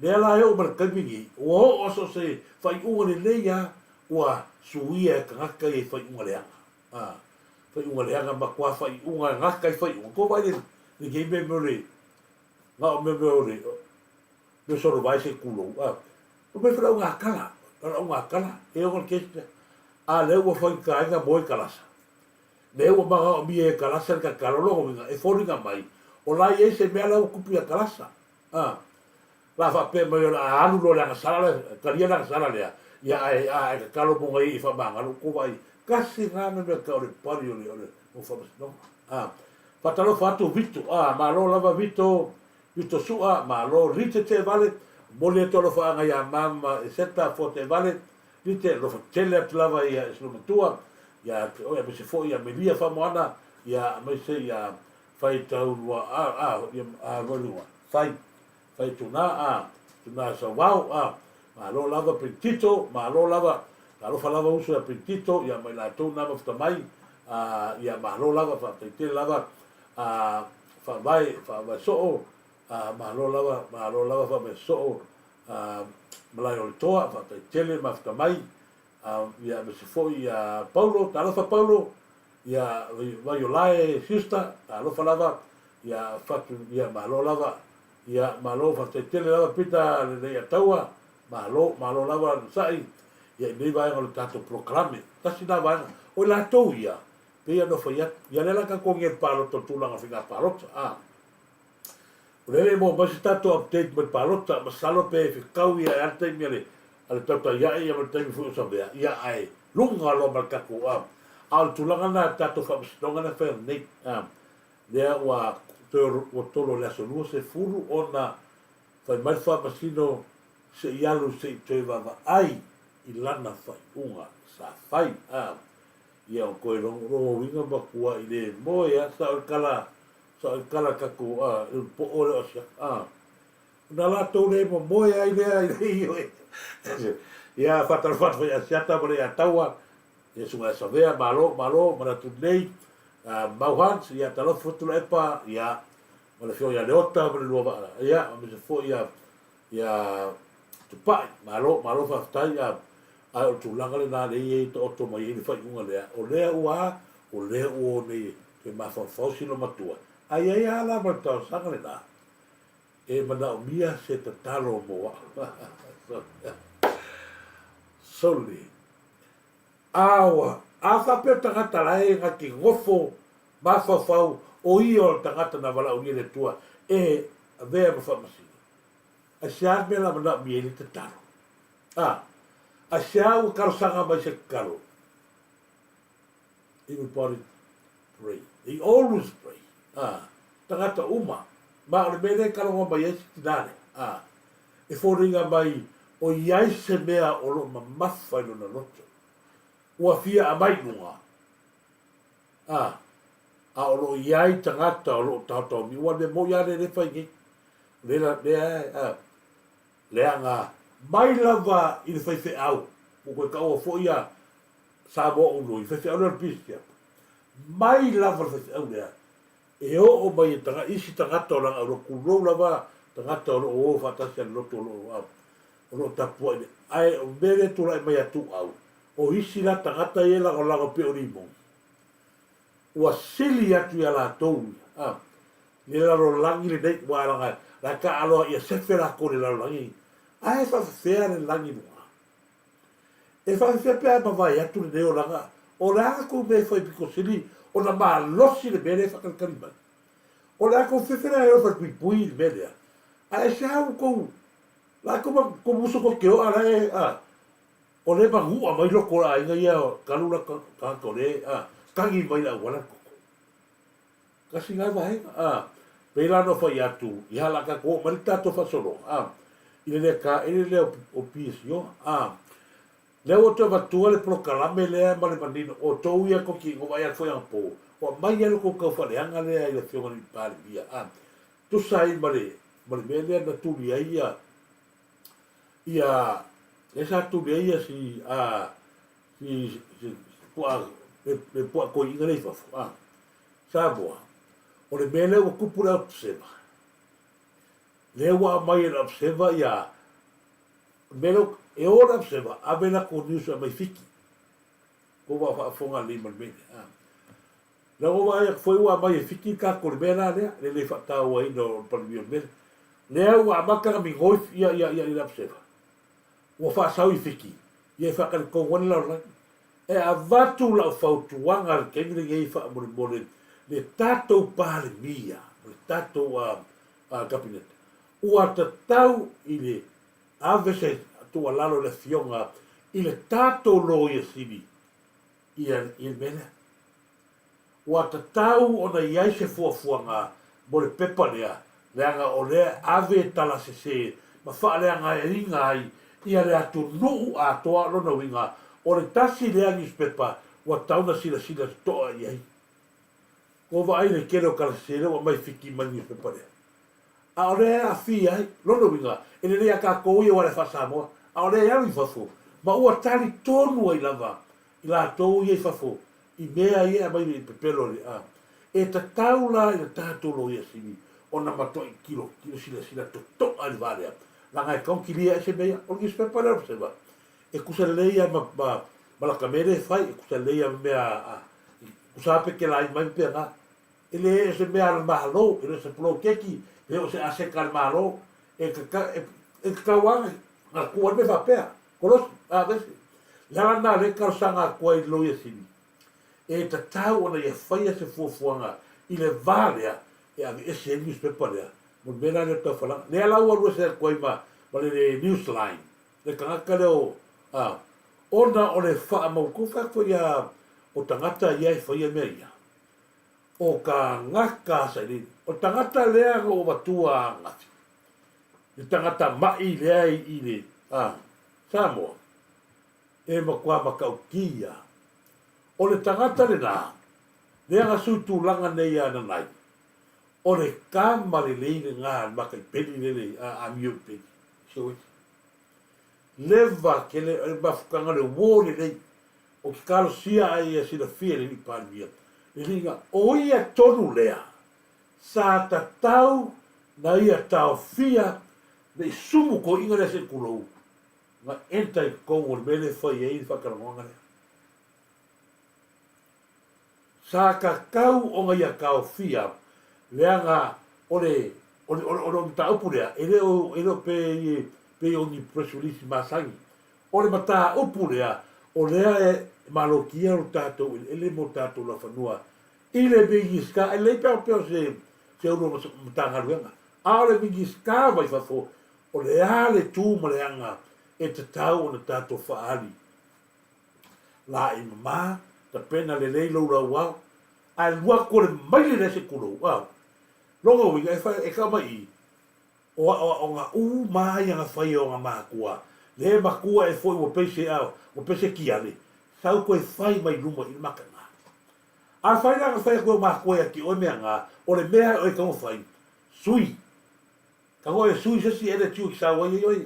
Lea la e oo mai le taimi nei, ua oo a so o se faaiuga lelei lava ua suia e tagata ia i faaiuga leaga. A, faaiuga leaga, matua faaiuga e gata i faaiuga. Tou vaai le, lenei mea mea o le, na o mea mea o le, mea solovae se tulou. A, o mea felaugatala, felaugatala, e ona le case lea. A lea ua faigata ai na moe kalasa. Lea ua manaomia e Kalasa le tatalo, lona uiga e foliga mai o la e i ai se mea la ua tupu ia Kalasa. A, la faapea mai o le a alu loa le agasala lea, talia le agasala lea, ia ae, a, ae tatalo mo nai i faamagalo, tou vaai, tasi lena mea mea tau o le pali o le, o le mau faamasinoga. A, faatalofa atu Vito, a, malo lava Vito, Vito Su'a, malo, Lite Teevale, momoli atu alofaaga ia Mama Eseta Fua Teevale, Lite, alofa tele atu lava ia Eslomatua, ia te oe aemaise foi ia Melia Faamoana, ia aemaise ia Faitaulua a a ia a Roilua, Fai, Fai Tuna a, Tuna Sauao a, malo lava Pentito, malo lava, talofa lava uso ia Pentito, ia ma i latou na mafuta mai, a, ia malo lava, faafetai tele lava, a, Faavae, Faavae Soo, a, malo lava, malo lava Faavae Soo, a, Malae o le Toa, faafetai tele mafuta mai, a, ia aemaise foi ia Paulo, talofa Paulo, ia Vaiolae sister, talofa lava, ia Fatu, ia malo lava, ia malo faafetai tele lava Pita Leleiataua, malo, malo lava Sa'i, ia i nei vaega o le tatou polokalame. Tasi na vaega, o i latou ia, pei ona fai atu, ia lea la tatou agia i le palota o le tulaga o faiga palota, a. O lea e le i maua mai se tatou update mai le palota, masalo pe fetau ia e a le taimi a le a le tautaia'i ia ma le taimi foi o Savea, ia ae luga loa ma le tatou a o le tulaga lena i le tatou faamasinoga lea e fai nei, a lea ua toe ua tolo i le aso 20 ona fai mai le Faamasino se i alu se i toe vaavaai i lana faaiuga sa fai. A ia o koe lona uiga matua i le moe a sa o le kala sa o le kala tatou a le poo le o asiata a na latou le momoe ai lea i le ioe. Ia faatalofa atu foi ia Asiata ma le ia Taua, ia Susuga ia Savea, malo, malo, manatu lelei, Mau Hans, ia talofa foi Tuilaepa, ia, ma le afioga ia Leota ma le lua vaa, ia, aemaise foi ia, ia Tupai, malo, malo faafetai, a, ae o le tulaga lena lea e i ai taoto mai ai le faaiuga lea, o lea ua, o lea ua o nei e mafaufau si loomatua, ae i ai lava la ma le talosaga lena, E manaomia se tatalo mo au. Sole. Aoa, a faapea o tagata la e na te nofo mafaufau o ia o le tagata na valaaulia e le Atua e avea ma faamasino. Aisea le mea la manaomia ai le tatalo? A, aisea ua talosaga mai se tatalo? Everybody pray. They always pray. A, tagata uma. Ma o le mea lea e kaloga mai ai si tina lea. A, e foliga mai o i ai se mea o lo o mamafa i lona loto. Ua fia aumai i luga. A, a o lo o i ai tagata o lo o taotaomia. Ua le mea moi lava lea e fai nei. Lea, lea, a, leaga mai lava i le faifeau, ua toe taua foi ia Samoa Ului, faifeau lea o le Pisikiapa. Mai lava le faifeau lea, e oo mai e taga, isi tagata o lana auloko, tulou lava tagata o lo o o faatasi a le lotu o lo o, o lo o tapuai le, ae o mea lea e tulai mai ia Tuuau, o isi la tagata ia e lagolago pei o Limoni, ua sili atu ia latou ia, le lalolagi lenei, ua laga, la e taaaloa ia sefe latou i le lalolagi, ae faafefea le lagi luga? E faafefea pe a mavae atu lenei olaga? O le a kou mea e fai pito sili ona malosi le mea lea e faatalitali mai? O le a kou fefe lea e o e falepuipui i le mea lea? Ae aisea ua tou la tou ma tou uso tou te oa la e a o lea e manu'a mai loko o le aiga ia talu la tagata o lea a tagi mai le auala le toto. Tasi lena vaega, a. Pei la ona ou fai atu, ia o le a tatou oo mai le tatou faasologa, a, i le le taele lea o PSO, a. Lea ua toe avatua le polokalame lea ma le manino, o outou ia tou te vaai atu foi anapo, ua aumai lava le tou taufaaleaga lea i le Afioga i le Palemia, a. Tusa ai ma le, ma le mea lea na tuli ai ia, ia, lea sa tuli ai ia si, a, si, si, puaa, le, le puaa toeaina lea i fafo, a. Samoa, o le mea lea ua tupu le Observer, lea ua aumai e le Observer ia, mea lea, e o le Observer, ave latou news e aumai Fiti. Ko ua faafofoga lelei ma le mea lea. Lea ua vaai atu foi ua aumai e Fiti le tatou le mea la lea, le le faatauaina o le Palemia o le mea lea. Lea ua amata ona migoi ia, ia, ia, le Observer. Ua faasau i Fiti, ia e faatalitonu ai le lalolagi. E avatu lau fautuaga i le taimi lenei faamolemole le tatou Palemia ma le tatou Kapeneta, ua tatau i le ave se tuualalo i le Afioga i le tatou Loia Sili i le mea lea. Ua tatau ona i ai se fuafuaga mo le pepa lea, leaga o lea e ave tala sese ma faaleagaina ai ia le atunuu atoa, lona uiga, o le tasi lea niusipepa ua tatau ona silasila totoa i ai. Ua vaai i le tele o tala sese lea ua aumai fiki mai le niusipepa lea, a o lea e aafia ai, lona uiga, e lelei ia tatou ia aua le faa-Samoa, a o lea e alu i fafo, ma ua talitonu ai lava i latou ia i fafo i mea ia e aumai i pepelo i le a. E tatau la i le tatou Loia Sili ona matuai tilotilo silasila totoa i le va lea, leaga e tatau ona kilia ese mea ia. O le newspaper lea o le Observer, e tusa lelei lava ma, ma, ma lata mea lea e fai, e tusa lelei lava ma mea a, tusa lava pe telai mai ma pea E le o se mea a le Malo, e le o se poloketi, pe o se aseta a le Malo, e tatau, e, e tatau lava ona tuu ai le mea faapea. Kolosi, a vese. Le ala lena o lea e talosaga atu ai i le Loia Sili, e tatau ona ia faia se fuafuaga i le va lea e aveese ai le newspaper lea, mo le mea la lea o le taufalaga. Lea la ua alu ese atu ai ma, ma le Newsline, le tagata lea o, a, ona o le faamautu fai atu ia o tagata ia e faia mea ia, o tagata sailini. O le tagata lea na ou avatua ananafi, le tagata ma'i lea i le, a, Samoa, e matua matautia. O le tagata lenā, lea na sui tulaga nei a Nanai, o le tama lelei lenā le mataipeli lele a amio i peli. Sioe. Leva tele, o le mafutaga o le uo lelei, o te talosia a ia silafia e le alii Palemia, le liga, o ia tonu lea, sa tatau na ia taofia le i sumu toeaiina lea se i tulou, na enter i totonu o le mea lea e fai ai le faatalanoaga lea. Sa tatau ona ia taofia leaga o le o le o le mataupu lea e le o e le o pe pei o ni press release masani. O le mataupu lea o lea e malotia lo tatou eleele ma o tatou laufanua i le Minisita, e lelei pe a faapea o se se ulu o Matagaluega, a o le Minisita mai fafo, o le a le tu ma le aga e tatau ona tatou faaali Laʻi mama, tapena lelei lou lauao, ae alu atu o le maile lea se tulou, a. Lona uiga, e fai, e tau mai i, o aʻoaʻoga uma ia na fai e ona matua, le matua e foi ua pei se, a, ua pei se tiale, sau toe fai mai luma i le mataga. Afai la na fai atu e ou matua ia te oe mea na, o le mea e oe e tatau ona fai, sui. Tago e sui se isi eletiu i sau ai oe,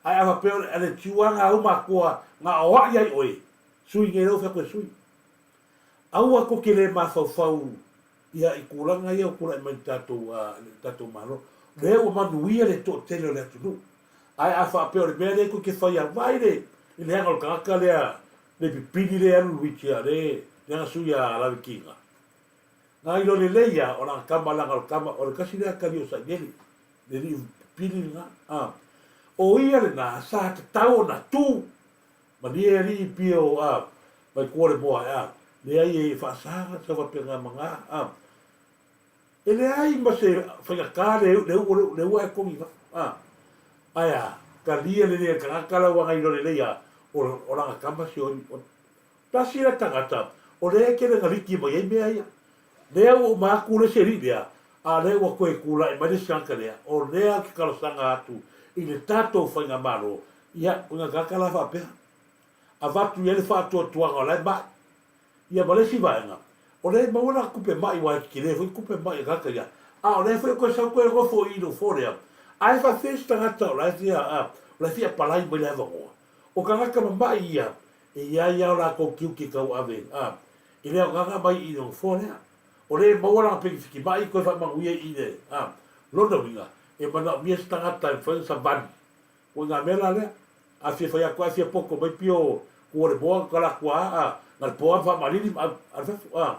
ae a faapea o le eletiu a na au matua na aoai ai oe, sui nei lea ua fai atu e sui. Aua tou te le mafaufau ia i tulaga ia ua tulai mai i le tatou le tatou Malo. Lea ua manuia le toatele o le atunuu. Ae a faapea o le mea lea tou te faia vai le i leaga o le tagata lea le pipili lea e alu i wheelchair le lea na sui ia Lavekiga. Na iloa lelei a o lana tama leaga o le tama o le tasi lea tali o Sailele, le alii pili lena, a. O ia lena sa tatau ona tu, malie alii pio a, mai tua le moa a, leai e faasa sau faapena ma na a. E leai ma se faigata le le u le ua e togi i fafo a. Ae a, talia lelei e le tagata la ua na iloa lelei a o o lana tama si o Tasi lea tagata o lea e tele na liki mai ai mea ia. Lea ua uma atu le isi alii lea, a lea ua toe tulai mai le isi tagata lea, o lea ou te talosaga atu i le tatou faigamalo, ia, o nai tagata la faapea, avatu i ai le faatuatuaga o la e mai. Ia ma le isi vaega, o lea e maua lana tupe mai aua e tetele foi tupe mai a tagata ia, a o lea foi e toe sau toe nofo i i le nofoa lea, ae faafefea isi tagata o la e fia, o la e fia apalai mai le avanoa. O tagata mamai ia, E i ai lava o latou tiute tauave, a, i le agaga mai i le nofoa lea. O lea e maua lana penefiti mai toe faamanuia i le, a, lona uiga, e manaomia se tagata e mafai ona savali. Ua i ngā mea la lea. A fia fai atu ae fia poto mai pio ku o le moa tala atu a, a, na le poa faamalili ma alu, alu fafo, a.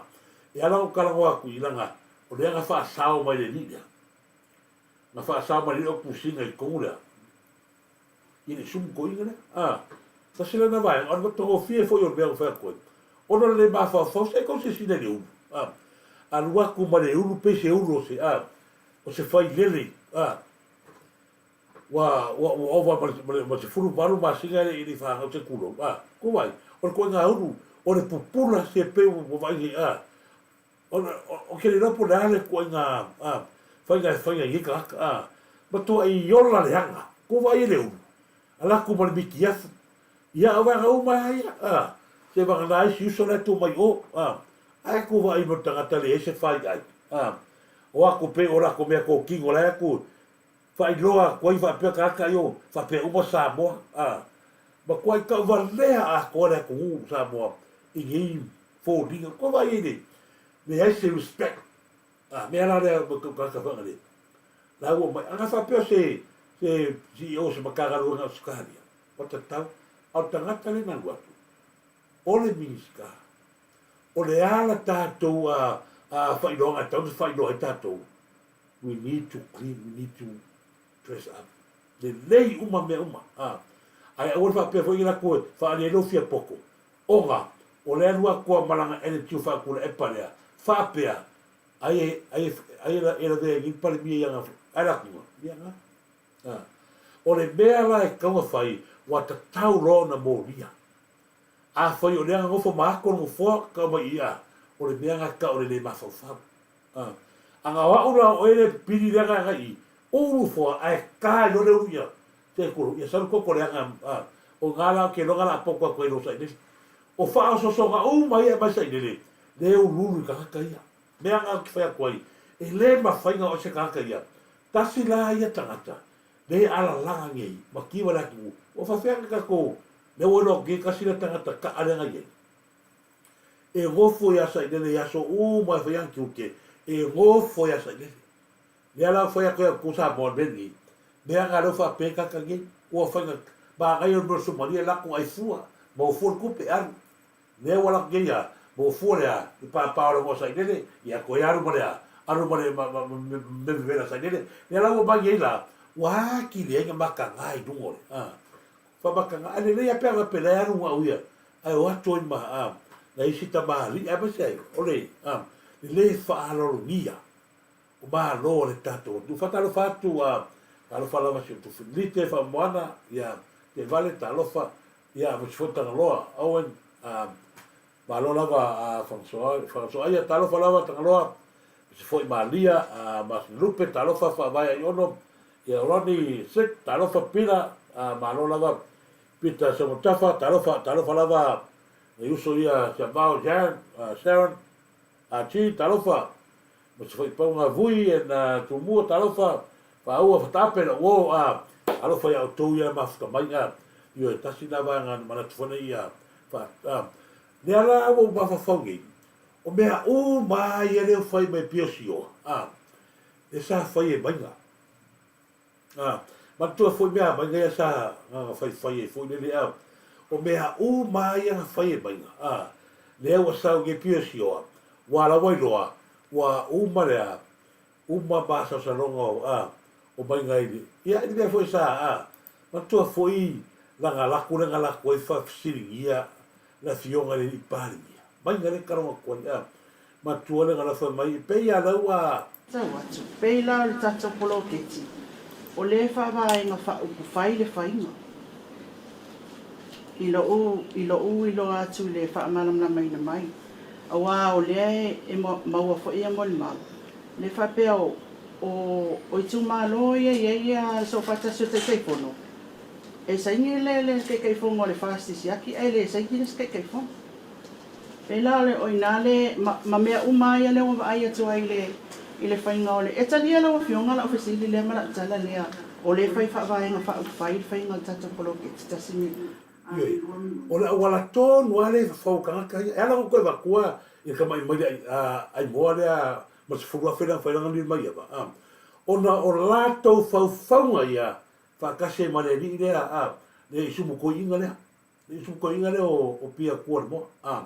E ala ona ou talanoa atu i lana, o lea na faasao mai le alii lea. Na faasao mai le alii o tusiga i totonu lea. I le sumu toeaina lea. A, tasi lena vaega, o le matagofie foi o le mea na fai atu ai, ona o le le mafaufau, se i tou silasila i le ulu, a, alu atu ma le ulu pei se ulu o se, a, o se failele, a, ua, ua, ua ova ma le, ma le, ma le 18 masina e le i fanau se tulou, a, tou vaai, o le ituaiga ulu, o le pupula se pei ua vaai nei, a, Ou te le iloa po o le a le ituaiga faiga e fai ai nei tagata, a matuai ola leaga, ua vaai e le ulu, ala atu ma le mitiafu, ia o vaega uma lava ia, a, seivagana ai si uso la e tu mai o, a, ae atu vaai mai le tagata e leai se fai ai, a, o atu pei o latou mea totino la e atu faailoa atu ai faapea tagata ia faapea uma Samoa, a, matuai tauvalea atoa le atunuu o Samoa i nei foliga, kua vaai ai le leai se respect. A mea la lea ma tou tagata fagalele. La ua mai, ana faapea se se CEO o se Matagaluega Ausetalia, ua tatau, a o le tagata lea na alu atu, o le Minisita, o le a la tatou a a faailoaga e tatau ona faailoa ai tatou, we need to clean, we need to dress up. Lelei uma mea uma. A, ae aua le faapea foi latou e faaali ai lou fia poto, Ona, o le alu atu a ma lana attitude faatulaepa lea, faapea, ai e, ai e, ai e lavea ai nei le Palemia i ana, ae lakuga, ia na. A. O le mea la e tatau ona fai, ua tatau loa ona molia. Afai o lea na nofo ma ato le nofoa, tau mai i a, o le mea na tau o le le mafaufau. A. Aga o a'u la o oe le pili leaga agai i ulu foa ae ka ai loa le ulu ia se kulu ia salu koko leaga a o nga la o ke loga la poko atu ai lo sailele. O faaosoosoga uma ia e aumai sailele le uluulu i tagata ia. Mea nga ou te fai atu ai e le mafai na o ese tagata ia. Tasi la ia tagata le alalaga nei ma kiva le atunuu ua faafefea na tatou mea ua iloa atu nei tasi lea tagata kaa lea na iai. E nofo ia Sailele i aso uma e fai ana tiute, e nofo ia Sailele. Lea la ua fai atu ai tou Samoa i le mea lenei, mea na lea ua faapea ai tagata nei, ua fai na manaia o le mea o le Somalia latou ai fua, maua fua le tupe, alu. Lea ua latou nei a, maua fua le a, le pāpā o le igoa Sailele, ia toe alu ma le a, alu ma le mea vevela a Sailele. Lea la ua omai nei la, ua atili ai na mataga i luga o le, a. Faamatanga, ae lelei lava pe a faapea la e alu au ia, ae o atu ai ma nai isi tamalii aemaise ai o le le le faaaloalogia o Malo a le tatou atunuu. Faatalofa atu a talofa lava si o Tufilite Faamoana ia Tevale talofa ia aemaise foi Tagaloa Owen a Malo lava a Fagasoaia talofa lava Tagaloa aemaise foi Malia a Masinalupe talofa Faavae Aiono Ia Ronnie Sick, talofa Pila, malo lava Peter Semutafa, talofa, talofa lava nai uso ia Siamao Jan, Sharon, Archie, talofa, ma si faipauga Vui and Tumua, talofa, Faaua Fataape la'u uo, talofa ia outou ia mafuta mai, ioe, tasi lena vaega na manatu foi nei ia, fa, lea la ua ou mafaufau nei, o mea uma ia lea ua fai mai pei o Sioa, lea sa fai e Maiga. A, manatua foi mea maiga ia sa na faifai ai foi lele a, o mea uma a ia na fai e maiga a, lea ua sau nei pia sioa, ua la ua iloa, ua uma le a, uma masalosaloga o a, o maiga i le, ia i le mea foi sa a, manatua foi lana laku lea na laku ai faafesiligia le afioga i le alii Palemia, maiga lea taloga atu ai a, Matua le galafa mai e pei a lau a. Tau atu, pei la o le tatou poloketi, o lea e faavaega faaupufai le faiga. I lo'u, i lo'u iloa atu i le faamalamalamaina mai, aua o lea e, e maua foi ia molimau, lea faapea o, o, o itumalo ia e i ai le soofaatasi o Taitaifono, e saini le, le Taitaifono o le FAST i siaki ae le saini le isi Taitaifono. Pēlā o le, o i ina le, ma, ma mea uma ia lea ua vaai atu ai i le, i le faiga o le, e talia lau Afioga lau fesili lea ma lau tala lea, o lea e fai faavaega faaupufai le faiga o le tatou poloketi tasi Ioe, o le auala tonu lava lea e fafau e tagata ia. E ala ona toe avatua i le tamai maile aimoa lea ma le 10,000 lea na fai lana nili mai ava, a, ona o latou faufauga ia faatasi ai ma le alii lea, a, le isumutoiina lea. Le isukoiga lea o Pia Kualimoa. A.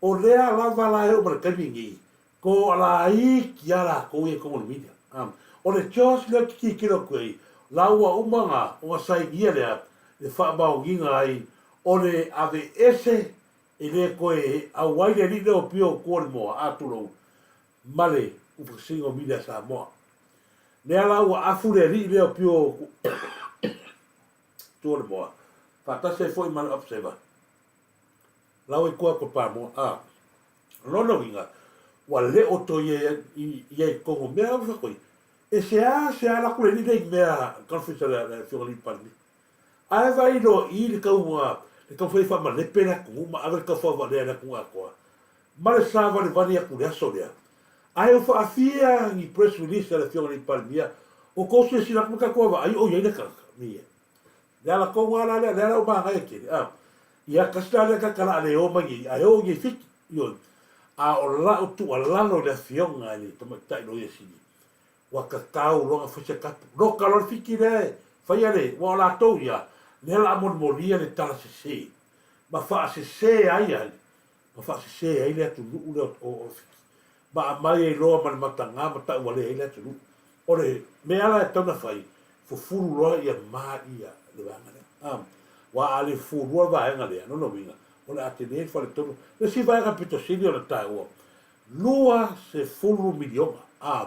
O lea lava la e oo mai le taimi lenei, toalaiti lava latou ia i totonu o le media. A. O le Josh lea ou te tilotilo atu i ai, la ua uma ona, ona sainia lea, le faamaoniga ai o le aveese e le toe auai le alii lea o Pio Kualimoa, a tulou, ma le Upufasiga o Media a Samoa. Lea la ua afu le alii lea o Pio Tualemoa, faatasi ai foi ma le Observer. Lau ai kua ko Pamoa, a. Lona uiga, ua leo toe ia i ia i totonu o mea au fa koi. E seasea la ku le lile i mea conference a le afioga i le Palemia. Ae vaai loa i le tau le taumafai e faamalepe le atunuu ma ave le taufaavalia i le atunuu atoa ma le savalivali atu i le aso lea. Ae ua faafia ni press release a le afioga i le Palemia, o tou silasila atu ma tatou vaai o i ai le tagata. Ia. Le ala tonu lava la lea, lea la ua manaia tele. A, ia, tasi la lea tagata o le a le o mai nei, ae o i nei Fiti. Ioe. A o lau tuualalo i le afioga i le Tamaitai Loia Sili, ua tatau loa ona fai se tapu. Loka loa le Fiti lea e faia le, aua o latou ia, lea o le a molimolia le tala sese, ma faasese ai ai, ma faasese ai le atunuu lea o Fiti, ma aumai ai loa ma le mataga ma tauvalea ai le atunuu. O le mea la e tatau ona fai, fufulu loa ia ma ia le vaega lea. A, aua a le fufulua le vaega lea, lona uiga, o le a tele le faletonu. Le isi vaega pito sili ona taua, 20 miliona, a,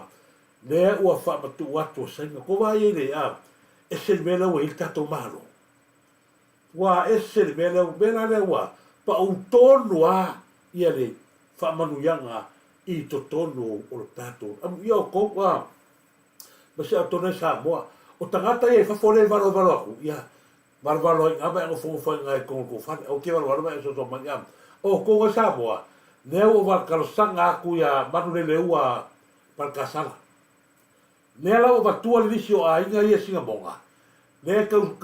lea ua faamatuu atu a Saina. Kou vaai ai le, a, ese le mea lea ua i ai le tatou Malo. Ua ese le mea lea, mea la lea ua pau tonu lava ia le faamanuiaga i totonu o le tatou amuia o kou a ma se atonu ai Samoa. O tagata ia i fafo lea e valovalo atu, ia valovalo ai iga ma e nofonofo ai iga i totonu o le tou fale. Aua te valovalo ma e soso mai iga. O outou e Samoa, lea ua ou talosaga atu ia Manuleleua Palekasala. Lea la ua avatua le lisi o aiga ia i Sinamoga, lea e tau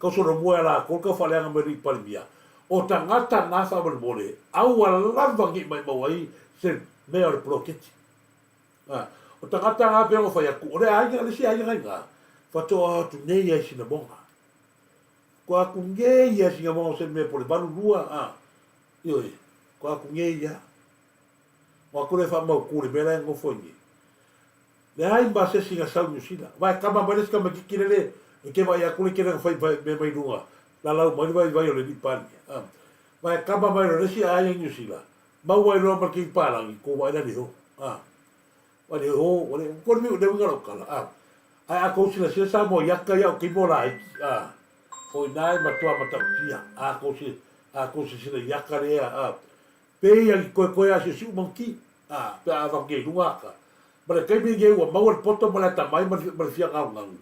tausolomua ia latou le tau faaleaga mai le Palemia. O tagata na faamolemole, aua lava ne i maimau ai se mea o le poloketi. O tagata na pei ona fai atu, o le aiga, le isi aiga na i ina, faatoa o atu nei lava i Sinamoga. Faatoa atu nei lava i Sinamoga o se mea po o le 82, a, ioe, faatoa atu nei lava. O atu lea e faamautu i le mea la e nonofo ai nei. Leai ma se isi na sau i Niu Sila. Vae kama mai le isi tamaititi lele e te vaai atu le tele na fai mea mai luga, lalau mai le vaivai o le alii Palemia. Vae kama mai loa le isi aiga i Niu Sila, maua ai loa ma le kini palagi, kou vaai la le ho. Vaai le ho, ua le, ko le le uiga o lau tala. Ae a tou silasila Samoa i ata ia o taimi o laiti, o ina e matua matautia. A tou a tou silasila i ata lea, Pei a ni koekoe a siusiu mauti, a, pe a avatu i luga ata. Ma le taimi lenei ua maua le poto ma le atamai ma le, ma le fia galugalu.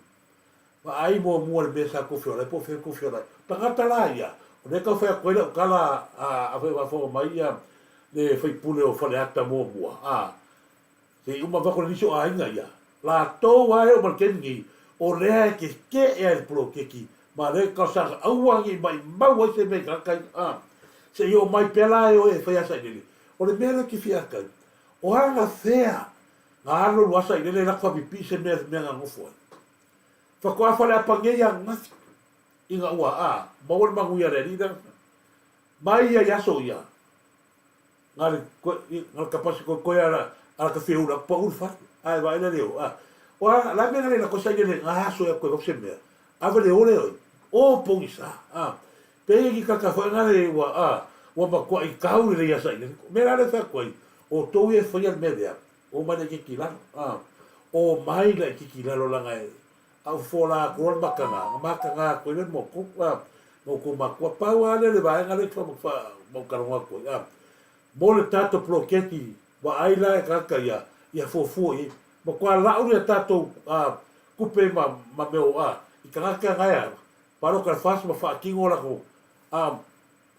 Vaai muamua le mea sa tou feola ai po o fea tou feola ai. Tagata la ia, o lea e tau fai atu ai lau tala, a, afai o faafofoga mai ia le sui usufono o Faleata muamua, a, Se i uma avatu le nisi o aiga ia, latou lava e oo mai le taimi nei, o lea e keke'e ai le poloketi ma lea e talosaga aua ne i maimau ai se mea i tagata ia. A, se i oo mai pea la e o e fai asailele. O le mea lea ou te fia ata ai, o anafea na alu alu asailele latou faapipii se mea i le mea na nofo ai? Faatoa faleapa nei ananafi ina ua, a, maua le manuia a le Alii lea. Mai ia i aso ia, Na le na le kapasi koe ala ala ka whiu la pa ul fale. Ae vaai la leo. A. O a la mea le la kosa ile nga aso ya koe se mea. A vale ole oi. O pongi sa. A. Pe ki kaka fo nga le ua a ua ma kua i kau le ia sa ile. Me la le fa koi. O tou e fai al mea lea. O mai le ki lalo. A. O mai la ki lalo la ngai. A u fola ko le makanga. Nga makanga ko ile mo ko. A. Mo ko makua pau a le le vaega le fa fa mo kalonga ko. A. Mo le tatou poloketi vaai la e tagata ia, ia fuafua i ai. Matua lau le tatou tupe ma ma mea o a i tagata na e paloka le FAST ma faatino latou a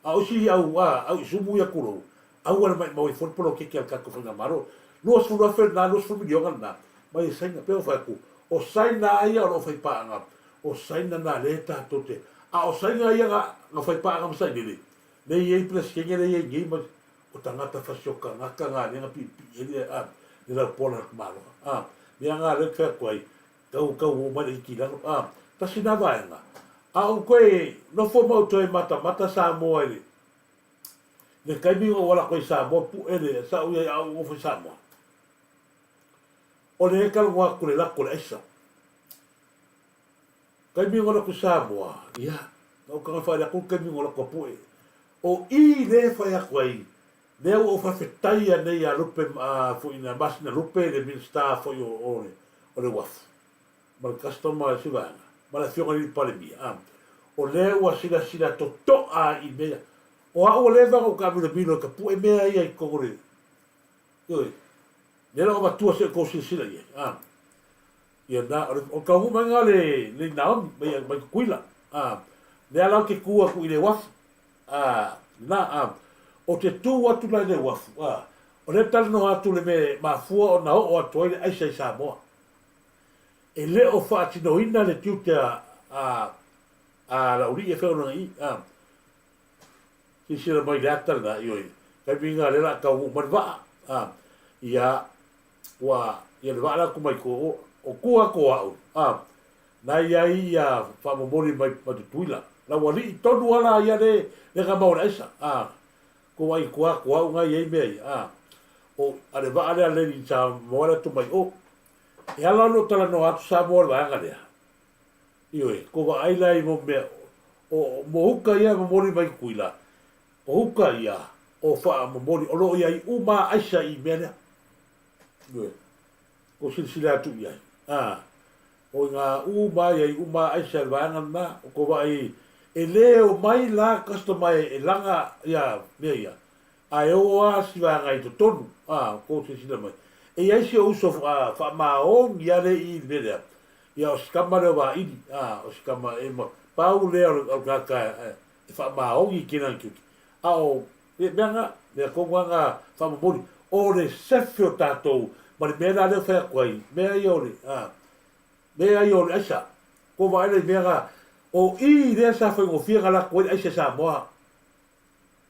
a o isi au a au isumu ia tulou, aua le maimau ai fua le poloketi a le tatou faigamalo. 20,000 lena, 20 miliona lena mai e Saina. Pei ona fai atu, o Saina lava ia o lo o fai paaga, o Saina na lea tatou te, a o Saina ia na na fai paaga ma Sailele, Lea i ai Peresetene lea i ai nei ma o tagata fasioka gata nga lea na piipii ai le a le laupola le malo a mea nga lea fai atu ai tau tau o mai le iti lalo a tasi na vaega a ou toe nofo ma ou toe matamata Samoa i le le taimi na ou ala atu ai Samoa pu'e le sa ou i ai a ou nofo i Samoa o lea e talanoa atu le lako o le aisa. Taimi o lako Samoa, ia, na ou taga faale atu le taimi o lako apu'e. O i lea e fai atu ai, lea ua ou faafetaia nei ia Lupe, a, foi na Masina Lupe, le Minisita foi o, o le, o le Uafu, ma le Customer i se vaega, ma le Afioga i le Palemia, a, o lea ua silasila toto'a i mea ia. O a'u ua leva ona ou taamilomilo i ka pu'e mea ia i totonu o le, ioe, lea la ua avatua se i outou silasila i ai, a. Ia na, o le, o le taunuu mai lena le, le Naomi, mai, mai Tutuila. A, lea la ou te tu atu i le uafu. A, na, a, o te tu atu la i le uafu, a, o lea e talanoa atu le mea e mafua ona oo atu ai le aisa i Samoa. E le o faatinoina le tiute a, a, a Laulii e fai ona i, a, silasila mai i le ata lena, ioe, taimi lena lea o le a taunuu mai le vaa, a, ia, Ua ia le vaa la atu mai ko o o tua atu o a'u a na i ai ia faamomoli mai mai Tutuila. La ua alii tonu a la ia le le ga mau o le aisa a ko ai tua atu o a'u na i ai mea ia a o a le vaa lea le i sa moa le atu mai o. E ala ona ou talanoa atu Samoa i le vaega lea, ioe, ko vaai la i mo mea o mo uka ia e momoli mai Tutuila, o uka ia o faamomoli o lo o i ai uma aisa i mea lea. Ioe. Ko silasila atu i ai. A, o i ngā uma ai ai uma aisa i le vaega lena, o ko vaai e le o mai la customer e, e laga ia mea ia. Ae oo lava si vaega i totonu, a, kou silasila mai. E i ai si ou uso faamaoni lava lea i i le mea lea, ia o si tama lea o Vaili, a, o si tama e ma, pau lea o le tagata e faamaoni i kena tiute. A o mea na, mea tonu lava na faamomoli, o le sefe o tatou ma le mea la lea e fai atu ai, mea ia o le, a, mea ia o le aisa. Kou vaai la i mea na, o i lea sa faigofie ona lako ai le aisa i Samoa.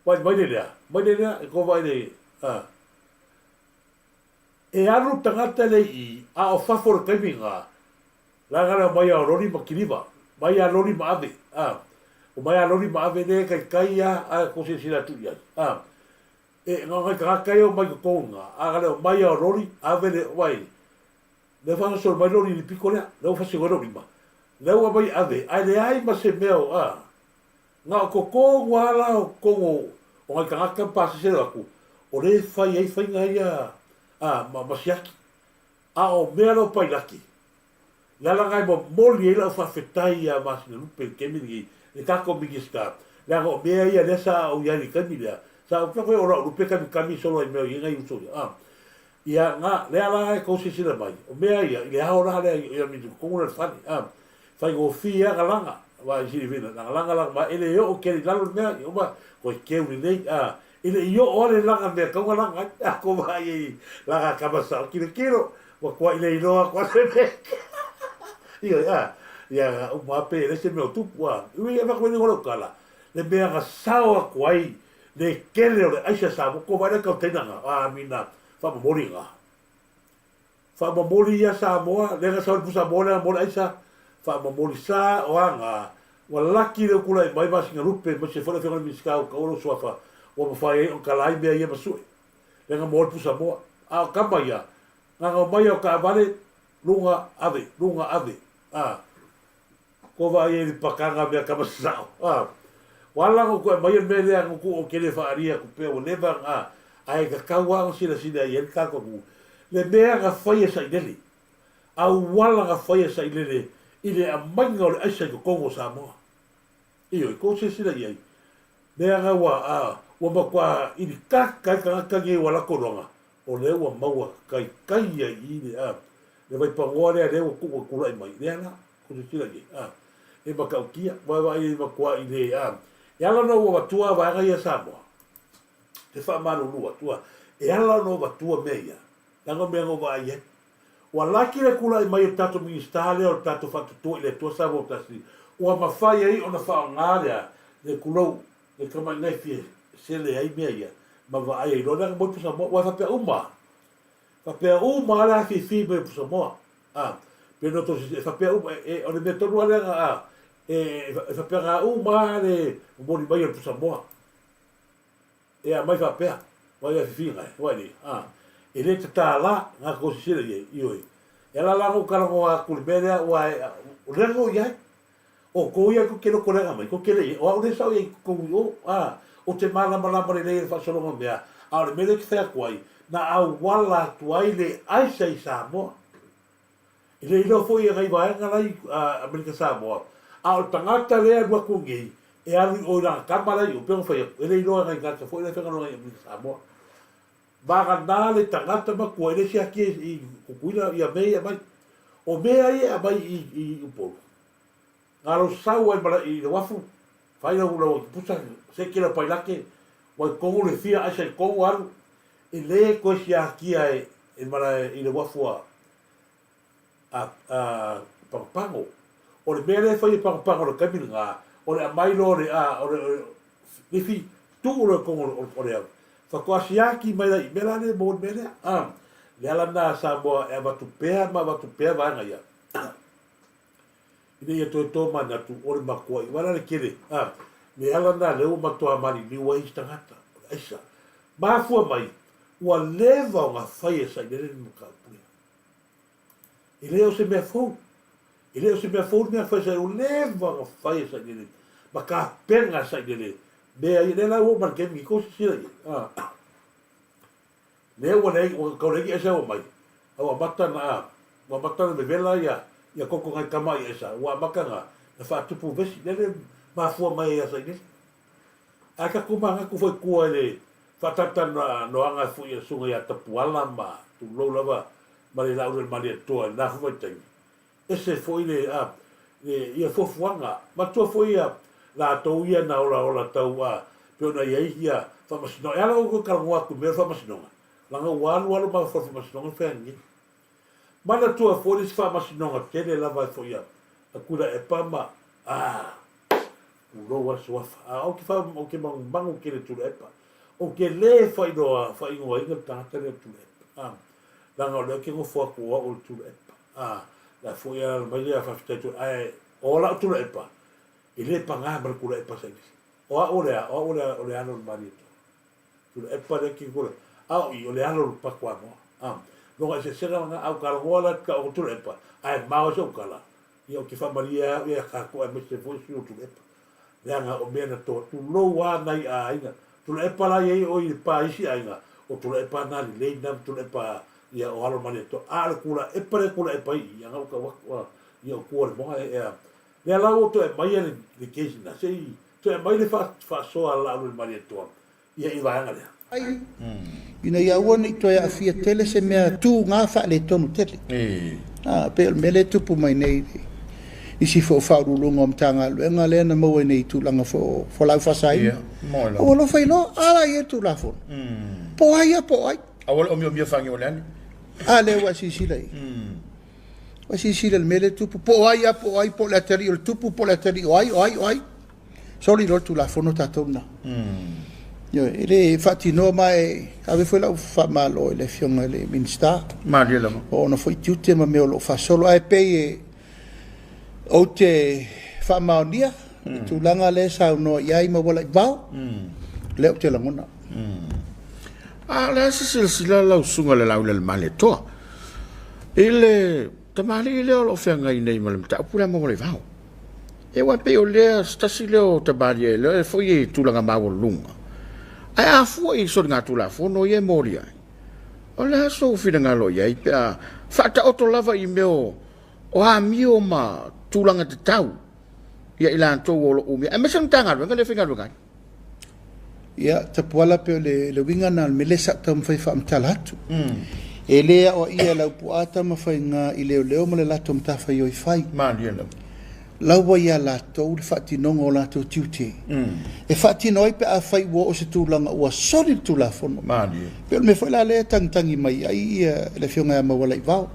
Vaai mai le lea, mai le lea, e kou vaai le, a. E alu le tagata lea i i, a o fafo i le taimi lena, leaga le omai a o loli ma kiliva, mai a loli ma ave, a. Omai a loli ma ave lea e taitai a, a tou silasila atu i ai, a. E, na o nai tagata ia e omai i totonu i ina, a na le omai a o loli, ave le, vaai, lea ua faagasolo mai loli i le pito lea, lea ua fasino ai lou lima, lea ua aumai ave, ae leai ma se mea o, a. Na o totonu lava la o totonu o nai tagata ma pasese leo atu, o lea e fai ai faiga ia a, ma, ma siaki. A o mea la o pailaki, le ala lena e momoli ai lau faafetai ia Masinalupe i le taimi lenei, le tatou Minisita, leaga o mea ia lea sa ou i ai i le taimi lea, sa ou faapea o lau lupe kamikami solo ai mea o i ai nai uso ia, a. Ia, na, lea la e tou silasila mai, o mea ia, i le ao la lea ia mi totonu la le fale, a. Faigofie lava na laga, aua i silafia na laga laga ma e le oo tele i lalo le mea, ia uma koe keu lelei, a. E le i oo lava le laga mea tau na laga ai, a ko vaai ai laga kama sao kilokilo, ua tuai le iloa atu a se mea. Ioe, a. Ia, uma lava pe leai se mea o tupu, a. Ui, e avatu ai le igoa o lau tala, le mea na sao atu ai le tele o le aisa Samoa, ko vaai la i container na, a mina faamomoli na. Faamomoli ia Samoa, lea na sau le pusa moa lea na moa le aisa, faamomoli sa o a na, ua laki le tulai mai masina lupe aemaise foi le afioga i le Minisita ua taua lou suafa ua mafai ai ona tala ai mea ia ma sue. Lea na moa le pusa moa. A o tama ia, na na omai au taavale, luga ave, luga ave, a. Kua vaai ai i le pakaga mea kama sao. A. Ua ala ona toe aumaia le mea lea na tuu ou te le faaalia atu pea ua leva ona a, ae tatau lava ona silasila i ai le tatou atunuu. Le mea na fai e Sailele, auala na fai e Sailele i le aumaiga o le aisa i totonu o Samoa. Ioe, tou silasila i ai, mea na ua, a, ua matua ilikaka ai tagata nei ua latou iloaga, o lea ua maua taitai ai i le, a, le vaipanoa lea lea ua tuu e tulai mai, lea la, tou silasila i ai, a, e matautia, vaevaai ai matuai le, a, e ala ona ou avatua a vaega ia Samoa, te faamalulu atu, a, e ala ona ou avatua mea ia, leaga o mea na ou vaai ai. Ua laki le tulai mai o le tatou Minisita lea o le tatou Faatuatua i le Atua Samoa Tasi, ua mafai ai ona faaaoga lea, le tulou, le tamaitai e sele ai mea ia, ma vaai ai loa lea na moe pusamoa, ua faapea uma, faapea uma lava le afifi mai o pusamoa, a, pe no tou e faapea uma, e, o le mea tonu lava lea na, a, e, e faapena uma lava le momoli mai o le pusamoa. E aumai faapea, ua i afifi nai, ua i, a, e le tatala, na tou sisila i ai, ioe. E ala la na ou talanoa atu i le mea lea, ua e, o lea na ou i ai. O tou ia tou te loto leaga mai, tou te le i ai. O au lea sa ou i ai i totonu i o, a, ou te malamalama lelei i le faasologa o mea, a o le mea lea ou te fai atu ai, na auala atu ai le aisa i Samoa. E le iloa foi e nai vaega la i Amerika Samoa, a o le tagata lea e alu atu nei, e alu i o i lana tama la i o, pei ona fai atu, e le iloa e nai tagata foi la e faigaluega i Amerika Samoa. Vagana le tagata matua e le siakia i Tutuila ia mea ia e aumai. O mea ia e aumai i Upolu, na lou sau ai ma i le uafu, fai lau lau pusa, seki lau pailake, ua i totonu le fia aisa i totonu alu, e le toe siakia e malae i le uafu a a Pagopago. O le mea lea e fai e Pagopago i le taimi lena, o le aumai loa o le, a, o le lifi, tuu loa i totonu o le au. Faatoa siaki mai la i mea la lea e maua i le mea lea. A, le ala lena a Samoa e avatu pea ma avatu pea vaega ia, ina ia toe tomanatu o le matua i wala le tele. A, le ala lena lea ua matua maliliu ai isi tagata, o le aisa. Mafua mai, ua leva ona fai e Sailele le mataupu lea. E le o se mea fou. E le o se mea fou le mea fai sa ua leva ona fai e Sailele ma tapena e Sailele mea ia. Lea la ua oo mai le taimi tou silasila i ai. A. Lea ua leai, ua tau leai ni aisa ua mai, a ua amata ona, a, ua amata ona vevela ia, ia koko nai tama i aisa, ua amata ona, na faatupu vesi. Lea le mafua mai ai ia Sailele. Ae tatou manatu foi i tua i le. Faatalatalanoaga foi a le Susuga ia Tapuala ma tulou lava ma le Laulu o le Malietoa i lena foi vaitaimi, ese foi le, a, le, ia fuafuaga. Manatua foi ia latou ia na olaola tau, a, pei ona i ai ia faamasinoga. E ala ona ou toe talanoa atu i mea o le faamasinoga, leaga ua alu alu mafaufau i le faamasinoga na feagai nei. Manatua foi le isi faamasinoga tele lava foi a Tuilaepa ma, a, Tulou a le suafa. A ou te fa, ou te magumagu tele i Tuilaepa. Ou te le faailoa, faaigoaina le tagata lea o Tuilaepa. A, leaga o lea ou te nofo atu o au o le Tuilaepa. A, la foi e alaala mai lea faafetai Tuilaepa. Ae o lau Tuilaepa, e le paga ma le Tuilaepa sa i ai. O au o le a? O au o le, o le alo o le Malietoa. Tuilaepa lea ki kula. A o i, o le alo o le Patuamoa. A, loga eseesega lena, a ou talanoa la i te tau o Tuilaepa, ae mao ai sou tala, Ia ou te faamalie au ia tatou aemaise foi sui o Tuilaepa. Leaga o mea na to, tulou a nai aiga. Tuilaepa la iai oi le pa isi aiga, o Tuilaepa na lelei na ma Tuilaepa ia o alo Malietoa. A o le Tuilaepa lea Tuilaepa i i, ana ou tau atu a ia o tua o le moga e ea. Lea la ua toe aumaia le le case na, se i toe aumai le faasoa a Laauli le Malietoa ia i vaega lea. Ai, ina ia aua ne i toe aafia tele se mea tuga faaletonu tele. A, pei o le mea lea e tupu mai nei i nisi foi o Faauluuluga o Matagaluega lea na maua ai nei i tulaga foi o fualaau faasaina. A ua alofa iloa, a la e i ai le Tulafono. Po o ai ia po o ai. Aua le omiomia fagiga o le ani. A lea ua e silasila i ai. Ua e silasila i le mea lea e tupu, po o ai lava po o ai, po o le atalii o le tupu, po o le atalii o ai, o ai, o ai. Soli loa le Tulafono tatou lena. Ioe, e le faatinoa ma e ave foi lau faamalo i le Afioga i le Minisita. Malie lava. O ona foi tiute ma mea o lo o faasolo. Ae pei e ou te faamaonia le tulaga lea e saunoa i ai Maualaivao, lea ou te lagona. A o le a se silasila lau susuga i le Laaulialemalietoa i le tamalii lea o lo o feagai nei ma le mataupu lea Maualaivao? E aua e pei o lea se tasi lea o tamalii lea foi e tulaga maualuluga, ae a fua i soligatulafono ia e molia ai, o le a sou finagalo i ai pe a faataoto lava i mea o amio ma tulaga tatau ia i latou o lo o umia, aemaise le Matagaluega lea e faigaluega ai? Ia, Tapuala, pei o le uiga lena o le mea lea sa ou taumafai e faamatala atu. E le aoaia e Laupua Tamafaiga i leoleo ma le latou matafaioi fai. Malie lava. Lau ua ia latou le faatinoga o latou tiute. E faatino ai pe afai ua oo i se tulaga ua soli le Tulafono. Malie. Pei o le mea foi la lea e tagitagi mai ai le Afioga ia Maualaivao.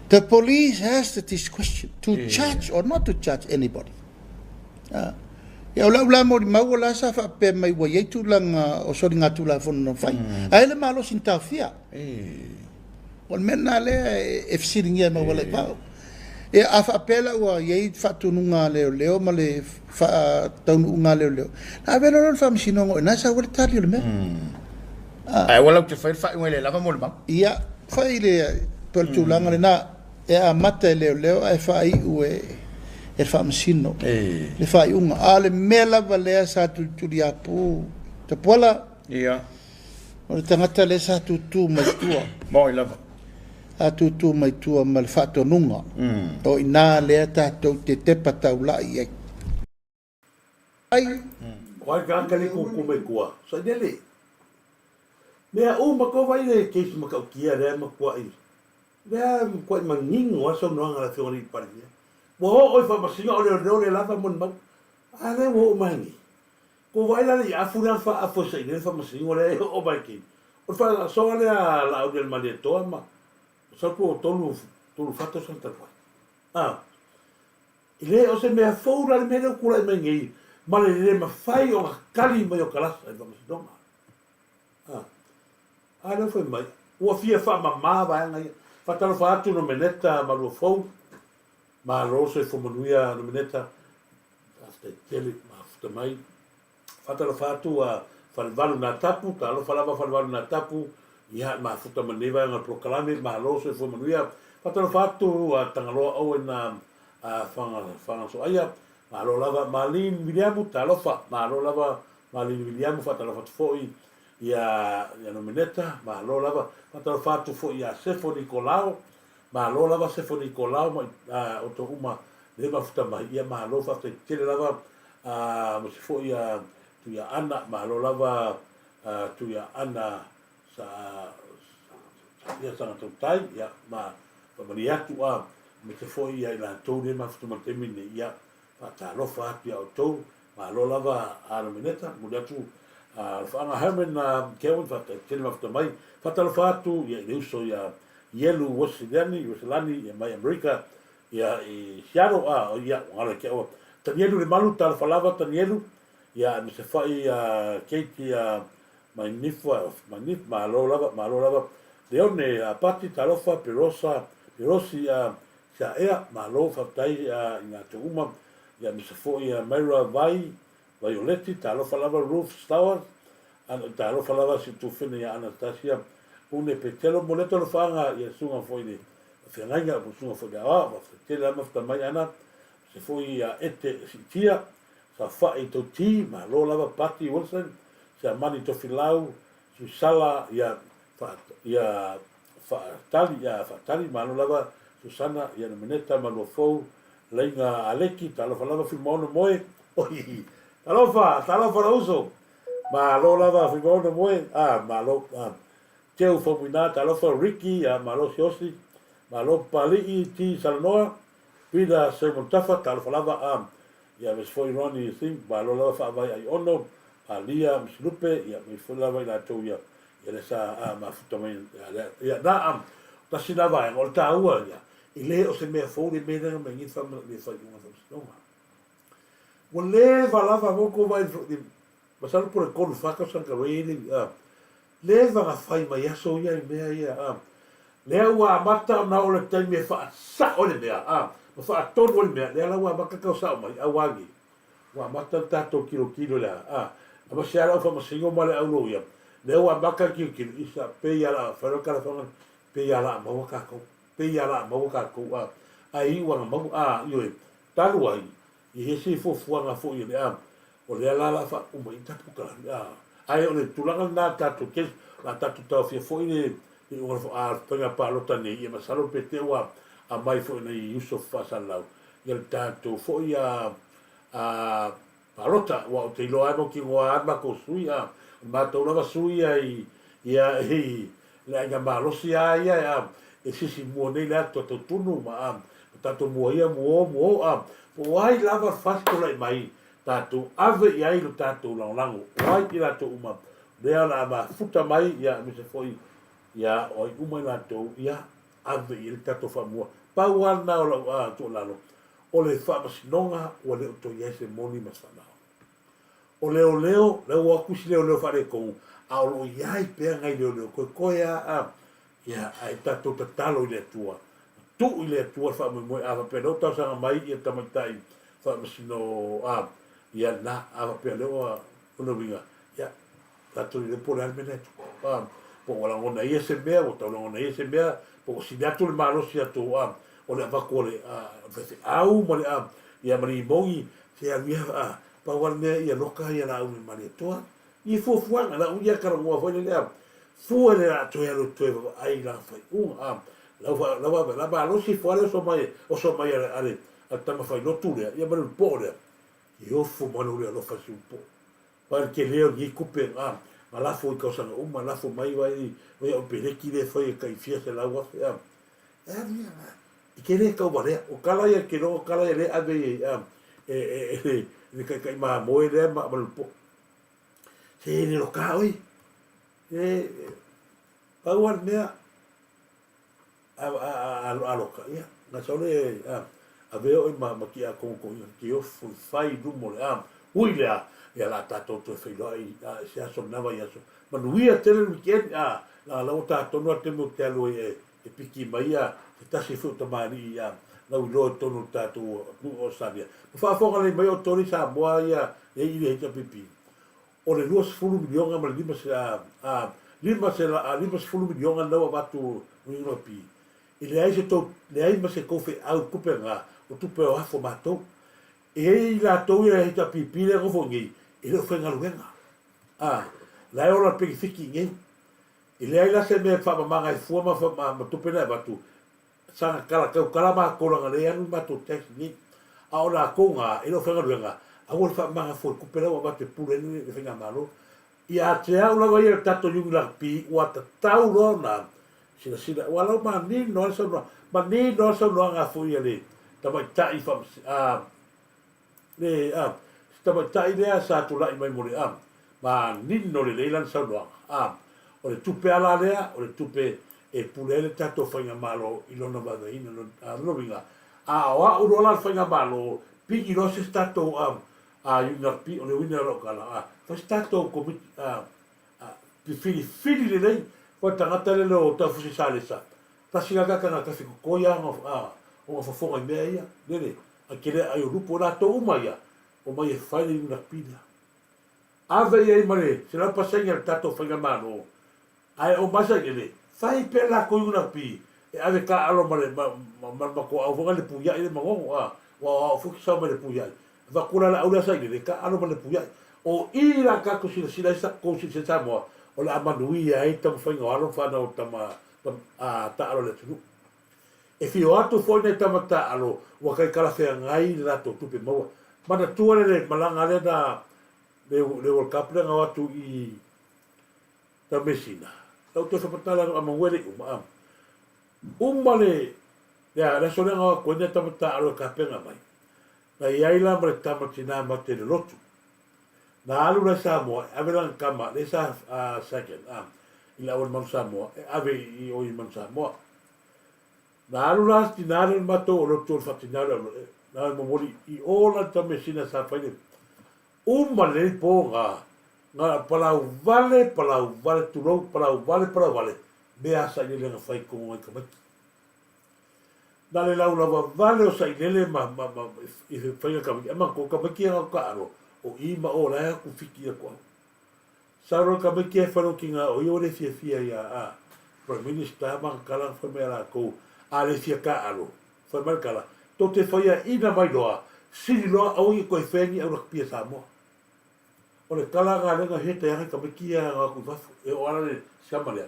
The police has the discretion to charge or not to charge anybody. Ia, o lau la molimau o la sa faapea mai ua i ai tulaga o soligatulafono na fai, ae le malosi na taofia. O le mea lena lea e fesiligia e Maualaivao. Ia, a faapea la ua i ai faatonuga a leoleo ma le faataunuuga a leoleo, na ave loa lea i le faamasinoga o i ina e sau ai le tali o le mea. Ae aua latou te faia le faaiuga e le lava molimau. Ia, fai le, pei o le tulaga lena. E amata e leoleo ae faaiu e le faamasino le faaiuga. A o le mea lava lea sa tulituliapu Tapuala, o le tagata lea sa tutu mai tua. Moi lava. Sa tutu mai tua ma le faatonuga. O i ina lea tatou te tepa taulai i ai. O ai tagata le tutu mai tua, sailele. Mea uma tou vai le case matautia lea matuai lea matuai manino a saunoaga a le afioga i le Palemia. Ua oo i faamasinoga o leoleo le lava molimau. A lea ua oo mai nei. Tou vaai la le afu lea na faaafu e sailele faamasinoga lea e oo mai kei. O le faasoa lea a Laaulialemalietoa ma masalo po o 3 4 tausaga talu ai. A. E le o se mea fou la le mea lea ua tulai mai nei ma le le mafai ona tali mai o kalasa i le faamasinoga. A, a lea ua fai mai, ua fia faamama vaega ia. Faatalofa atu Nomeneta Maluafou, malo soifua manuia Nomeneta, faafetai tele mafuta mai. Faatalofa atu a Falevalu Natapu, talofa lava Falevalu Natapu, ia mafuta ma lenei vaega o le polokalame, malo soifua manuia. Faatalofa atu a Tagaloa Owen a Fagasoaia, malo lava Marlene Viliamu, talofa, malo lava Marlene Viliamu, faatalofa atu foi ia Nomeneta, malo lava. Faatalofa atu foi ia Sefo Nikolao, malo lava Sefo Nikolao ma outou uma le mafuta mai, ia malo faafetai tele lava aemaise foi ia Tuiaana, malo lava. Tuiaana Sa Sa Saga Tautai, ia, ma faamalie atu a aemaise foi ia i latou lea e mafuta mai i le taimi lenei, ia, faatalofa atu ia outou, malo lava a Nomeneta, momoli atu alofaaga Herman Kelvin, faafetai tele mafuta mai, faatalofa atu ia i le uso ia Ielu Wesleyani, Weselani ia mai Amerika, ia i Seattle, a, ia, ua galo ia te au, Tanielu Lemalu, talofa lava Tanielu, ia aemaise foi ia Kate ia Mai Nifa, mai Nifa, malo lava, malo lava. Leone, a Pati, talofa, Perosa, Perosi, a Siaea, malo, faafetai a i latou uma. Ia aemaise foi a Myra Vai, Vaioleti, talofa lava, Ruth Stowers, a talofa lava si tufine ia Anastasia Une Petelo, mo le talofaga ia suga foi le feagaiga, po suga foi le aoao, faafetai tele lava mafuta mai Ana, aemaise foi ia Ete Siitia, Saofai Tauti, malo lava Pati Wilson, Siamani Tofilau, Suisala ia ia Faatali ia Faatali, malo lava Susana ia Nomeneta Maluafou, Laiga Aleki, talofa lava Fuimaono Moe, oi talofa, talofa lou uso, malo lava Fuimaono Moe, ah malo, ah Teu Faumuina, talofa Ricky, ah malo Siaosi, malo Papalii T Salanoa, Peter Seumanutafa, talofa lava, ah Ia aemaise foi Ronnie Singh, malo lava faavae Aiono, Alia ma Silupe, ia aemaise foi lava i latou ia, ia lea sa a mafuta mai ia lea, ia na a, tasi na vaega, o le taua ia, e le o se mea fou le mea lea na mai nei le faaiuga o le faamasinoga. Ua leva lava mo kou vaai i le, masalo po o le 3, 4 tausaga talu ai le, a, leva na fai mai aso ia i mea ia, a, lea ua amata ona oo le taimi e faasao ai le mea, a, ma faatonu ai le mea, lea la ua amata tau sao mai, aua nei, ua amata le tatou tilotilo i le a, a, aemaise lava le au faamasino ma le au loia, lea ua amata le tilotilo, isa, pei lava o le a fai loa le tala faaga, pei lava o le a maua tatou, pei lava o le a maua tatou, a, ae iu lava ina maua, a, ioe, talu ai, E i ai se fuafuaga foi o le a, o lea la o le a faauma i tatou kalame, a, ae o le tulaga lena a tatou case, o le a tatou taofia foi le iuga o le faiga palota nei, ia masalo pe te ua aumai foi nai uso faasalalau ia le tatou foi a, a, palota, aua ou te iloa lava mautinoa lava le matou sui, a, o le matou lava sui ia i, ia i le aiga malosi a ia a e sisi mua nei le atu a tautunu ma a ma tatou mua ia muo muo a po o ai lava fasi tulai mai tatou ave i ai lo tatou lagolago o ai i latou uma lea o le a mafuta mai ia aemaise foi ia o ai uma i latou ia ave i ai le tatou faamua. Pau lava lena o lau a tuualalo o le faamasinoga ua le o toe i ai se moni ma se faamaoni. O leoleo, la ua o atu isi leoleo faaletonu, a o lo o i ai pea nai leoleo toetoe a, a, ia, ae tatou tatalo i le Atua, tuu i le Atua le faamoemoe, a faapea lea ua talosaga mai ia le tamaitai faamasino, a, ia lena, a faapea lea ua, o lona uiga, ia, tatou le iloa po o le a le mea lena e tupu, a, po ua lagona e ia se mea, ua tau lagona e ia se mea, po ua sili atu le malosi atu, a, o le avatu o le, a, faifeau ma le, a, ia ma le imogi, se alu ia, a, Pau lava le mea ia loka ia laau i Malietoa i fuafuaga lau ia talanoa foi lele fua le a toe alu toe vaavaai i lana faaiuga a lau fa lau vaavaai la malosi fua le oso mai oso mai ale ale a le tama fai lotu lea ia ma le ulupo'o lea i ofo ma lou le alofa i si ulupo'o vaai le tele o lenei tupe a na lafo i tausaga uma lafo mai vai vai au peleki lea e fai e tai fia 100,000 a e alu ia E te le tauvalea. O tala ia, te iloa o tala ia lea e ave i ai e, e, e, le taitai mamoe lea ma, ma le po. Se le loka oi. E, pau lava le mea, a, a, a, a, a loka, ia, na sau le, a, avea oi ma, ma tiakono toeaina, te ofo i fai i luma o le a, ui lea, ia la tatou toe feiloai a, i se aso lena vaiaso. Manuia tele le weekend, a, leaga la ua ta tonu lava le taimi ou te alu ai e, E piki mai ia se tasi foi o tamalii ia lau iloa i totonu o le tatou atunuu o Ausetalia. Ma faafofoga lelei mai outou i Samoa ia e i le HRPP. O le 20 miliona ma le 50 miliona lena ua avatu i UNFP. E leai se tou, leai ma se tou feau i tupe na, o tupe o afo matou. E i ai latou ia le HRPP lea e nofo i nei, e le o faigaluega. A, la e ola le penefiti i nei. E leai la se mea e faamamaga ai fua ma ma tupe na e avatu, saga tala tautala matou leaga lea e alu le matou tax nei. A o latou na e le o faigaluega, aua le faamamaga fua i tupe la ua avatu e pule ai le faigamalo. Ia te au lava ia le tatou Iuni Rugby ua tatau loa ona silasila aua la ua manino lava le saunoaga, manino lava le saunoaga foi a le tamaitai faamas a le a si tamaitai lea sa tulai mai mo le a manino lelei lana saunoaga a o le tupe lava la lea o le tupe e pule ai le tatou faigamalo i lona vaevaeina a o lona uiga a o au loa la le faigamalo pigi loa se isi tatou a a Iuni Rugby o le uiga o lau tala a fai se tatou komiti a filifili lelei foi le tagata lele o Taufusi Salesa tasi la tagata na tafi totoi a ona fofoga i mea ia lele a kele ai o lupu o latou uma ia omai e fai le Iuni Rugby lea ave i ai ma le 100% a le tatou faigamalo Ae o Masailele, fai pea lakou i ona pi e ave taaalo ma le ma le matoaau foi na Lepuiai le Manono a, ua o au foi ke sao mai Lepuiai. Avatu la le au lea Sailele taaalo ma Lepuiai. O i la tatou silasila ai sa tou silasila Samoa o le a manuia ai taumafaiga o alo ma fanau o tama a taaalo a le atunuu. E fia o atu foi nai tama taaalo ua tai talafeagai le latou tupe maua. Manatua le le malaga lea na le le World Cup lea na o atu i Tamesina, lau toe whakapatala anu a Manuele i uma, a. Uma le, le a, le aso lea na o atu ai nai tama taalo e kapena mai. Na i ai la ma le tama tina mate le lotu. Na alu la i Samoa e ave lana tama, lea sa a, second, a, i le au a le Manu Samoa, e ave i o i Manu Samoa. Na alu la se tina lea o le matou o lotu o le faatina le au, na e momoli i o la le Tamesina sa fai le, uma lelei po na, Na palau vale, palau vale, tulou, palau vale, palau vale, mea a Sailele na fai tonu ai tamaiti. Na le laulava vale o Sailele ma, ma, ma, i faiga tamaiti, a manatua tamaiti ia na o taalo, o i ma o la e atu fiti i atu au. Sau loa tamaiti ia e fai lona tina o ia ua le fiafia ia a Prime Minister ma ana tala na fai mai a latou, a le fia taalo, fai mai le tala, tou te faiaina mai loa, sili loa aua ne i toe faia ni au rakipia Samoa. O le tala na lea na hia taiaga i tamaiti ia na o atu i fafo e oo ala le siama lea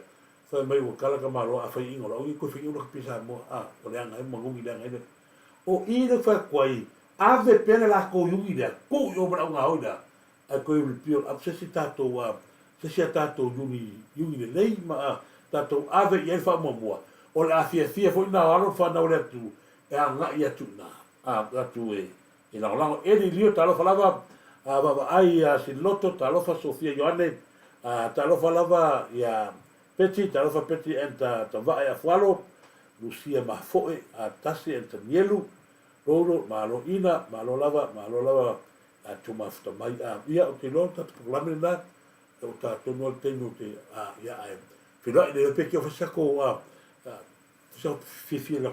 fai mai ua tala ka malo a fai iga o lau ia toe fai ula ka pia Samoa a o leaga ai manoni leaga ai le o i le fai atu ai ave pea le latou iuni lea tuu i o ma le augaoi lea ae toe repeal up se isi tatou a se isi a tatou iuni iuni lelei ma a tatou ave i ai le faamuamua o le a fiafia foi na o alo ma fanau a le atunuu e agai atu i ina a atu e E lagolago Eli Lio talofa lava a vaavaai ia Sililoto talofa Sofia Ioane talofa lava ia Peti talofa Peti and Tavae Afualo Lucia Mafoe a Tasi and Tanielu Roulo malo Ina malo lava malo lava a tou mafuta mai a ia ou te iloa o le tatou polokalame lena e oo tonu lava le taimi ou te a ia ae feiloai le pe ke o fai se tatou a Sa fiafia i le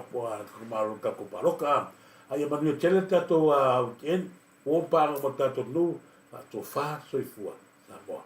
malo i le tatou palota. A ia manuia tele le tatou weekend, ua paaga ma le tatou nuu, faatofa soifua Samoa.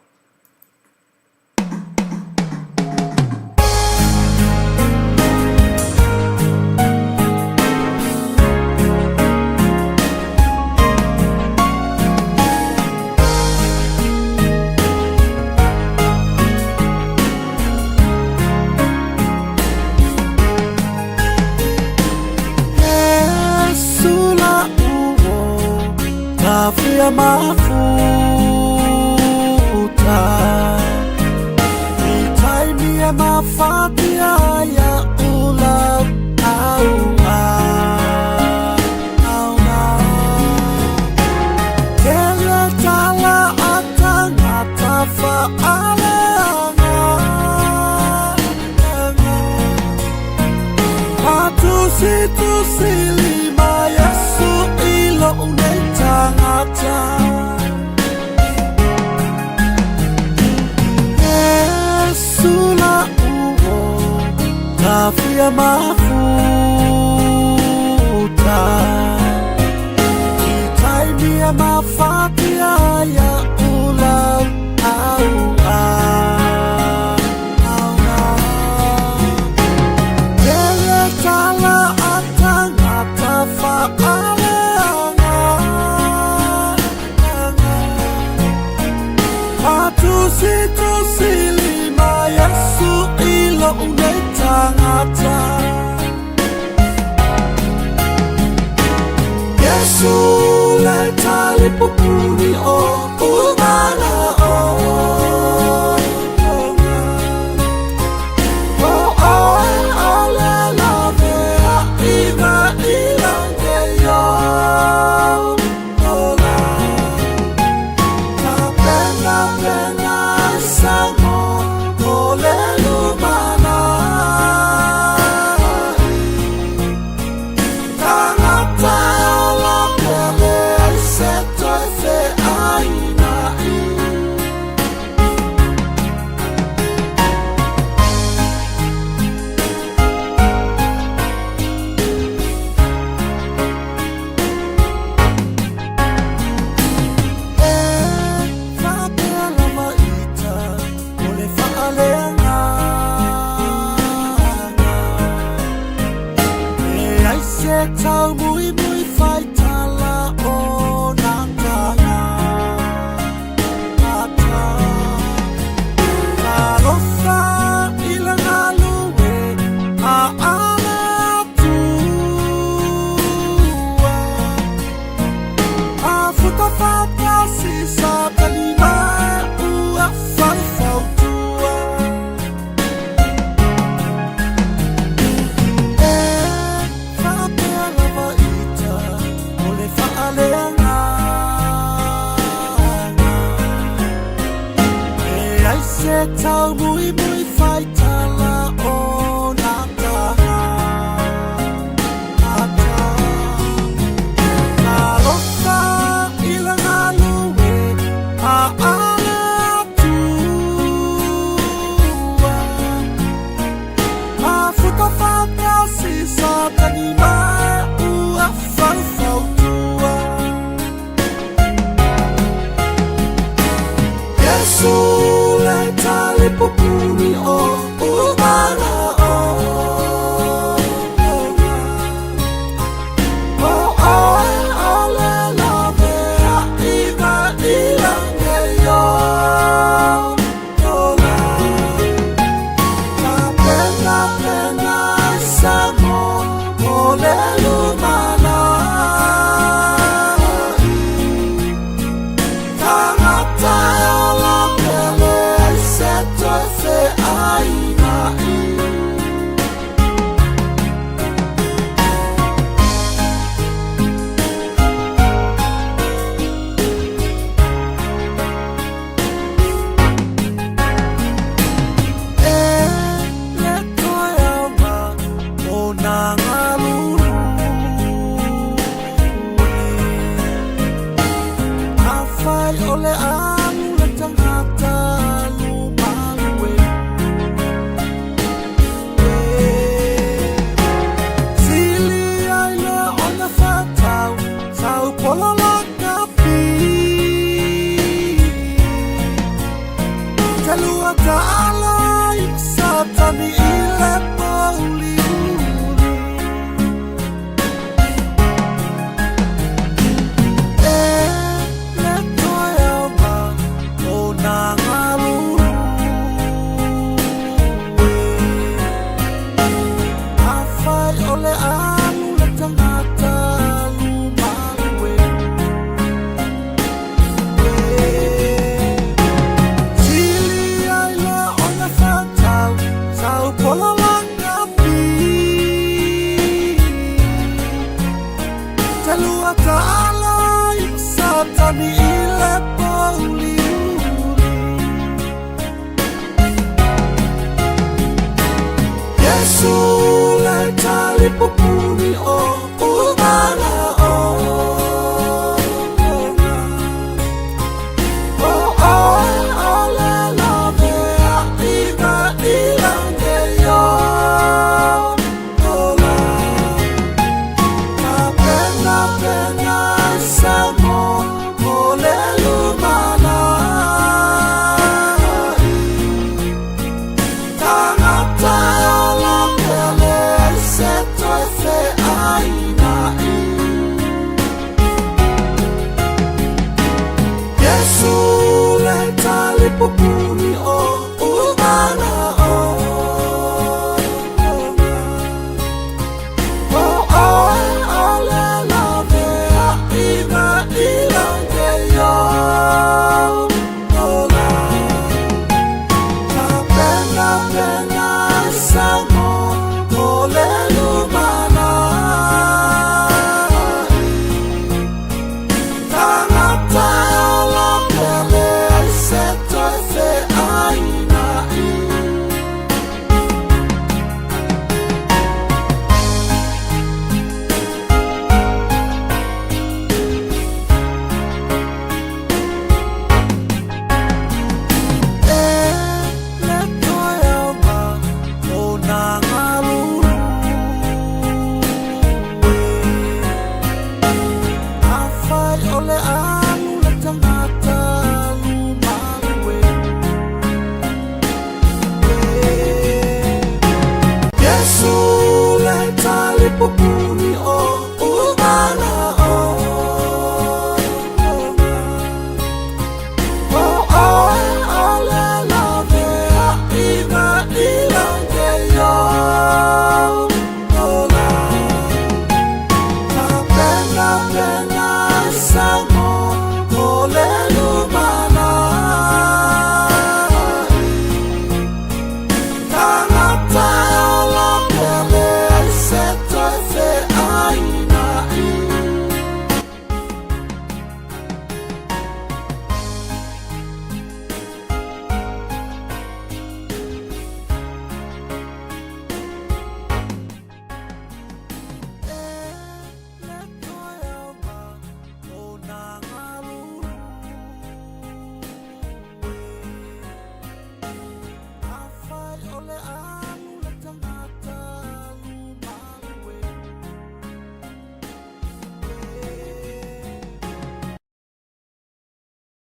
Tami.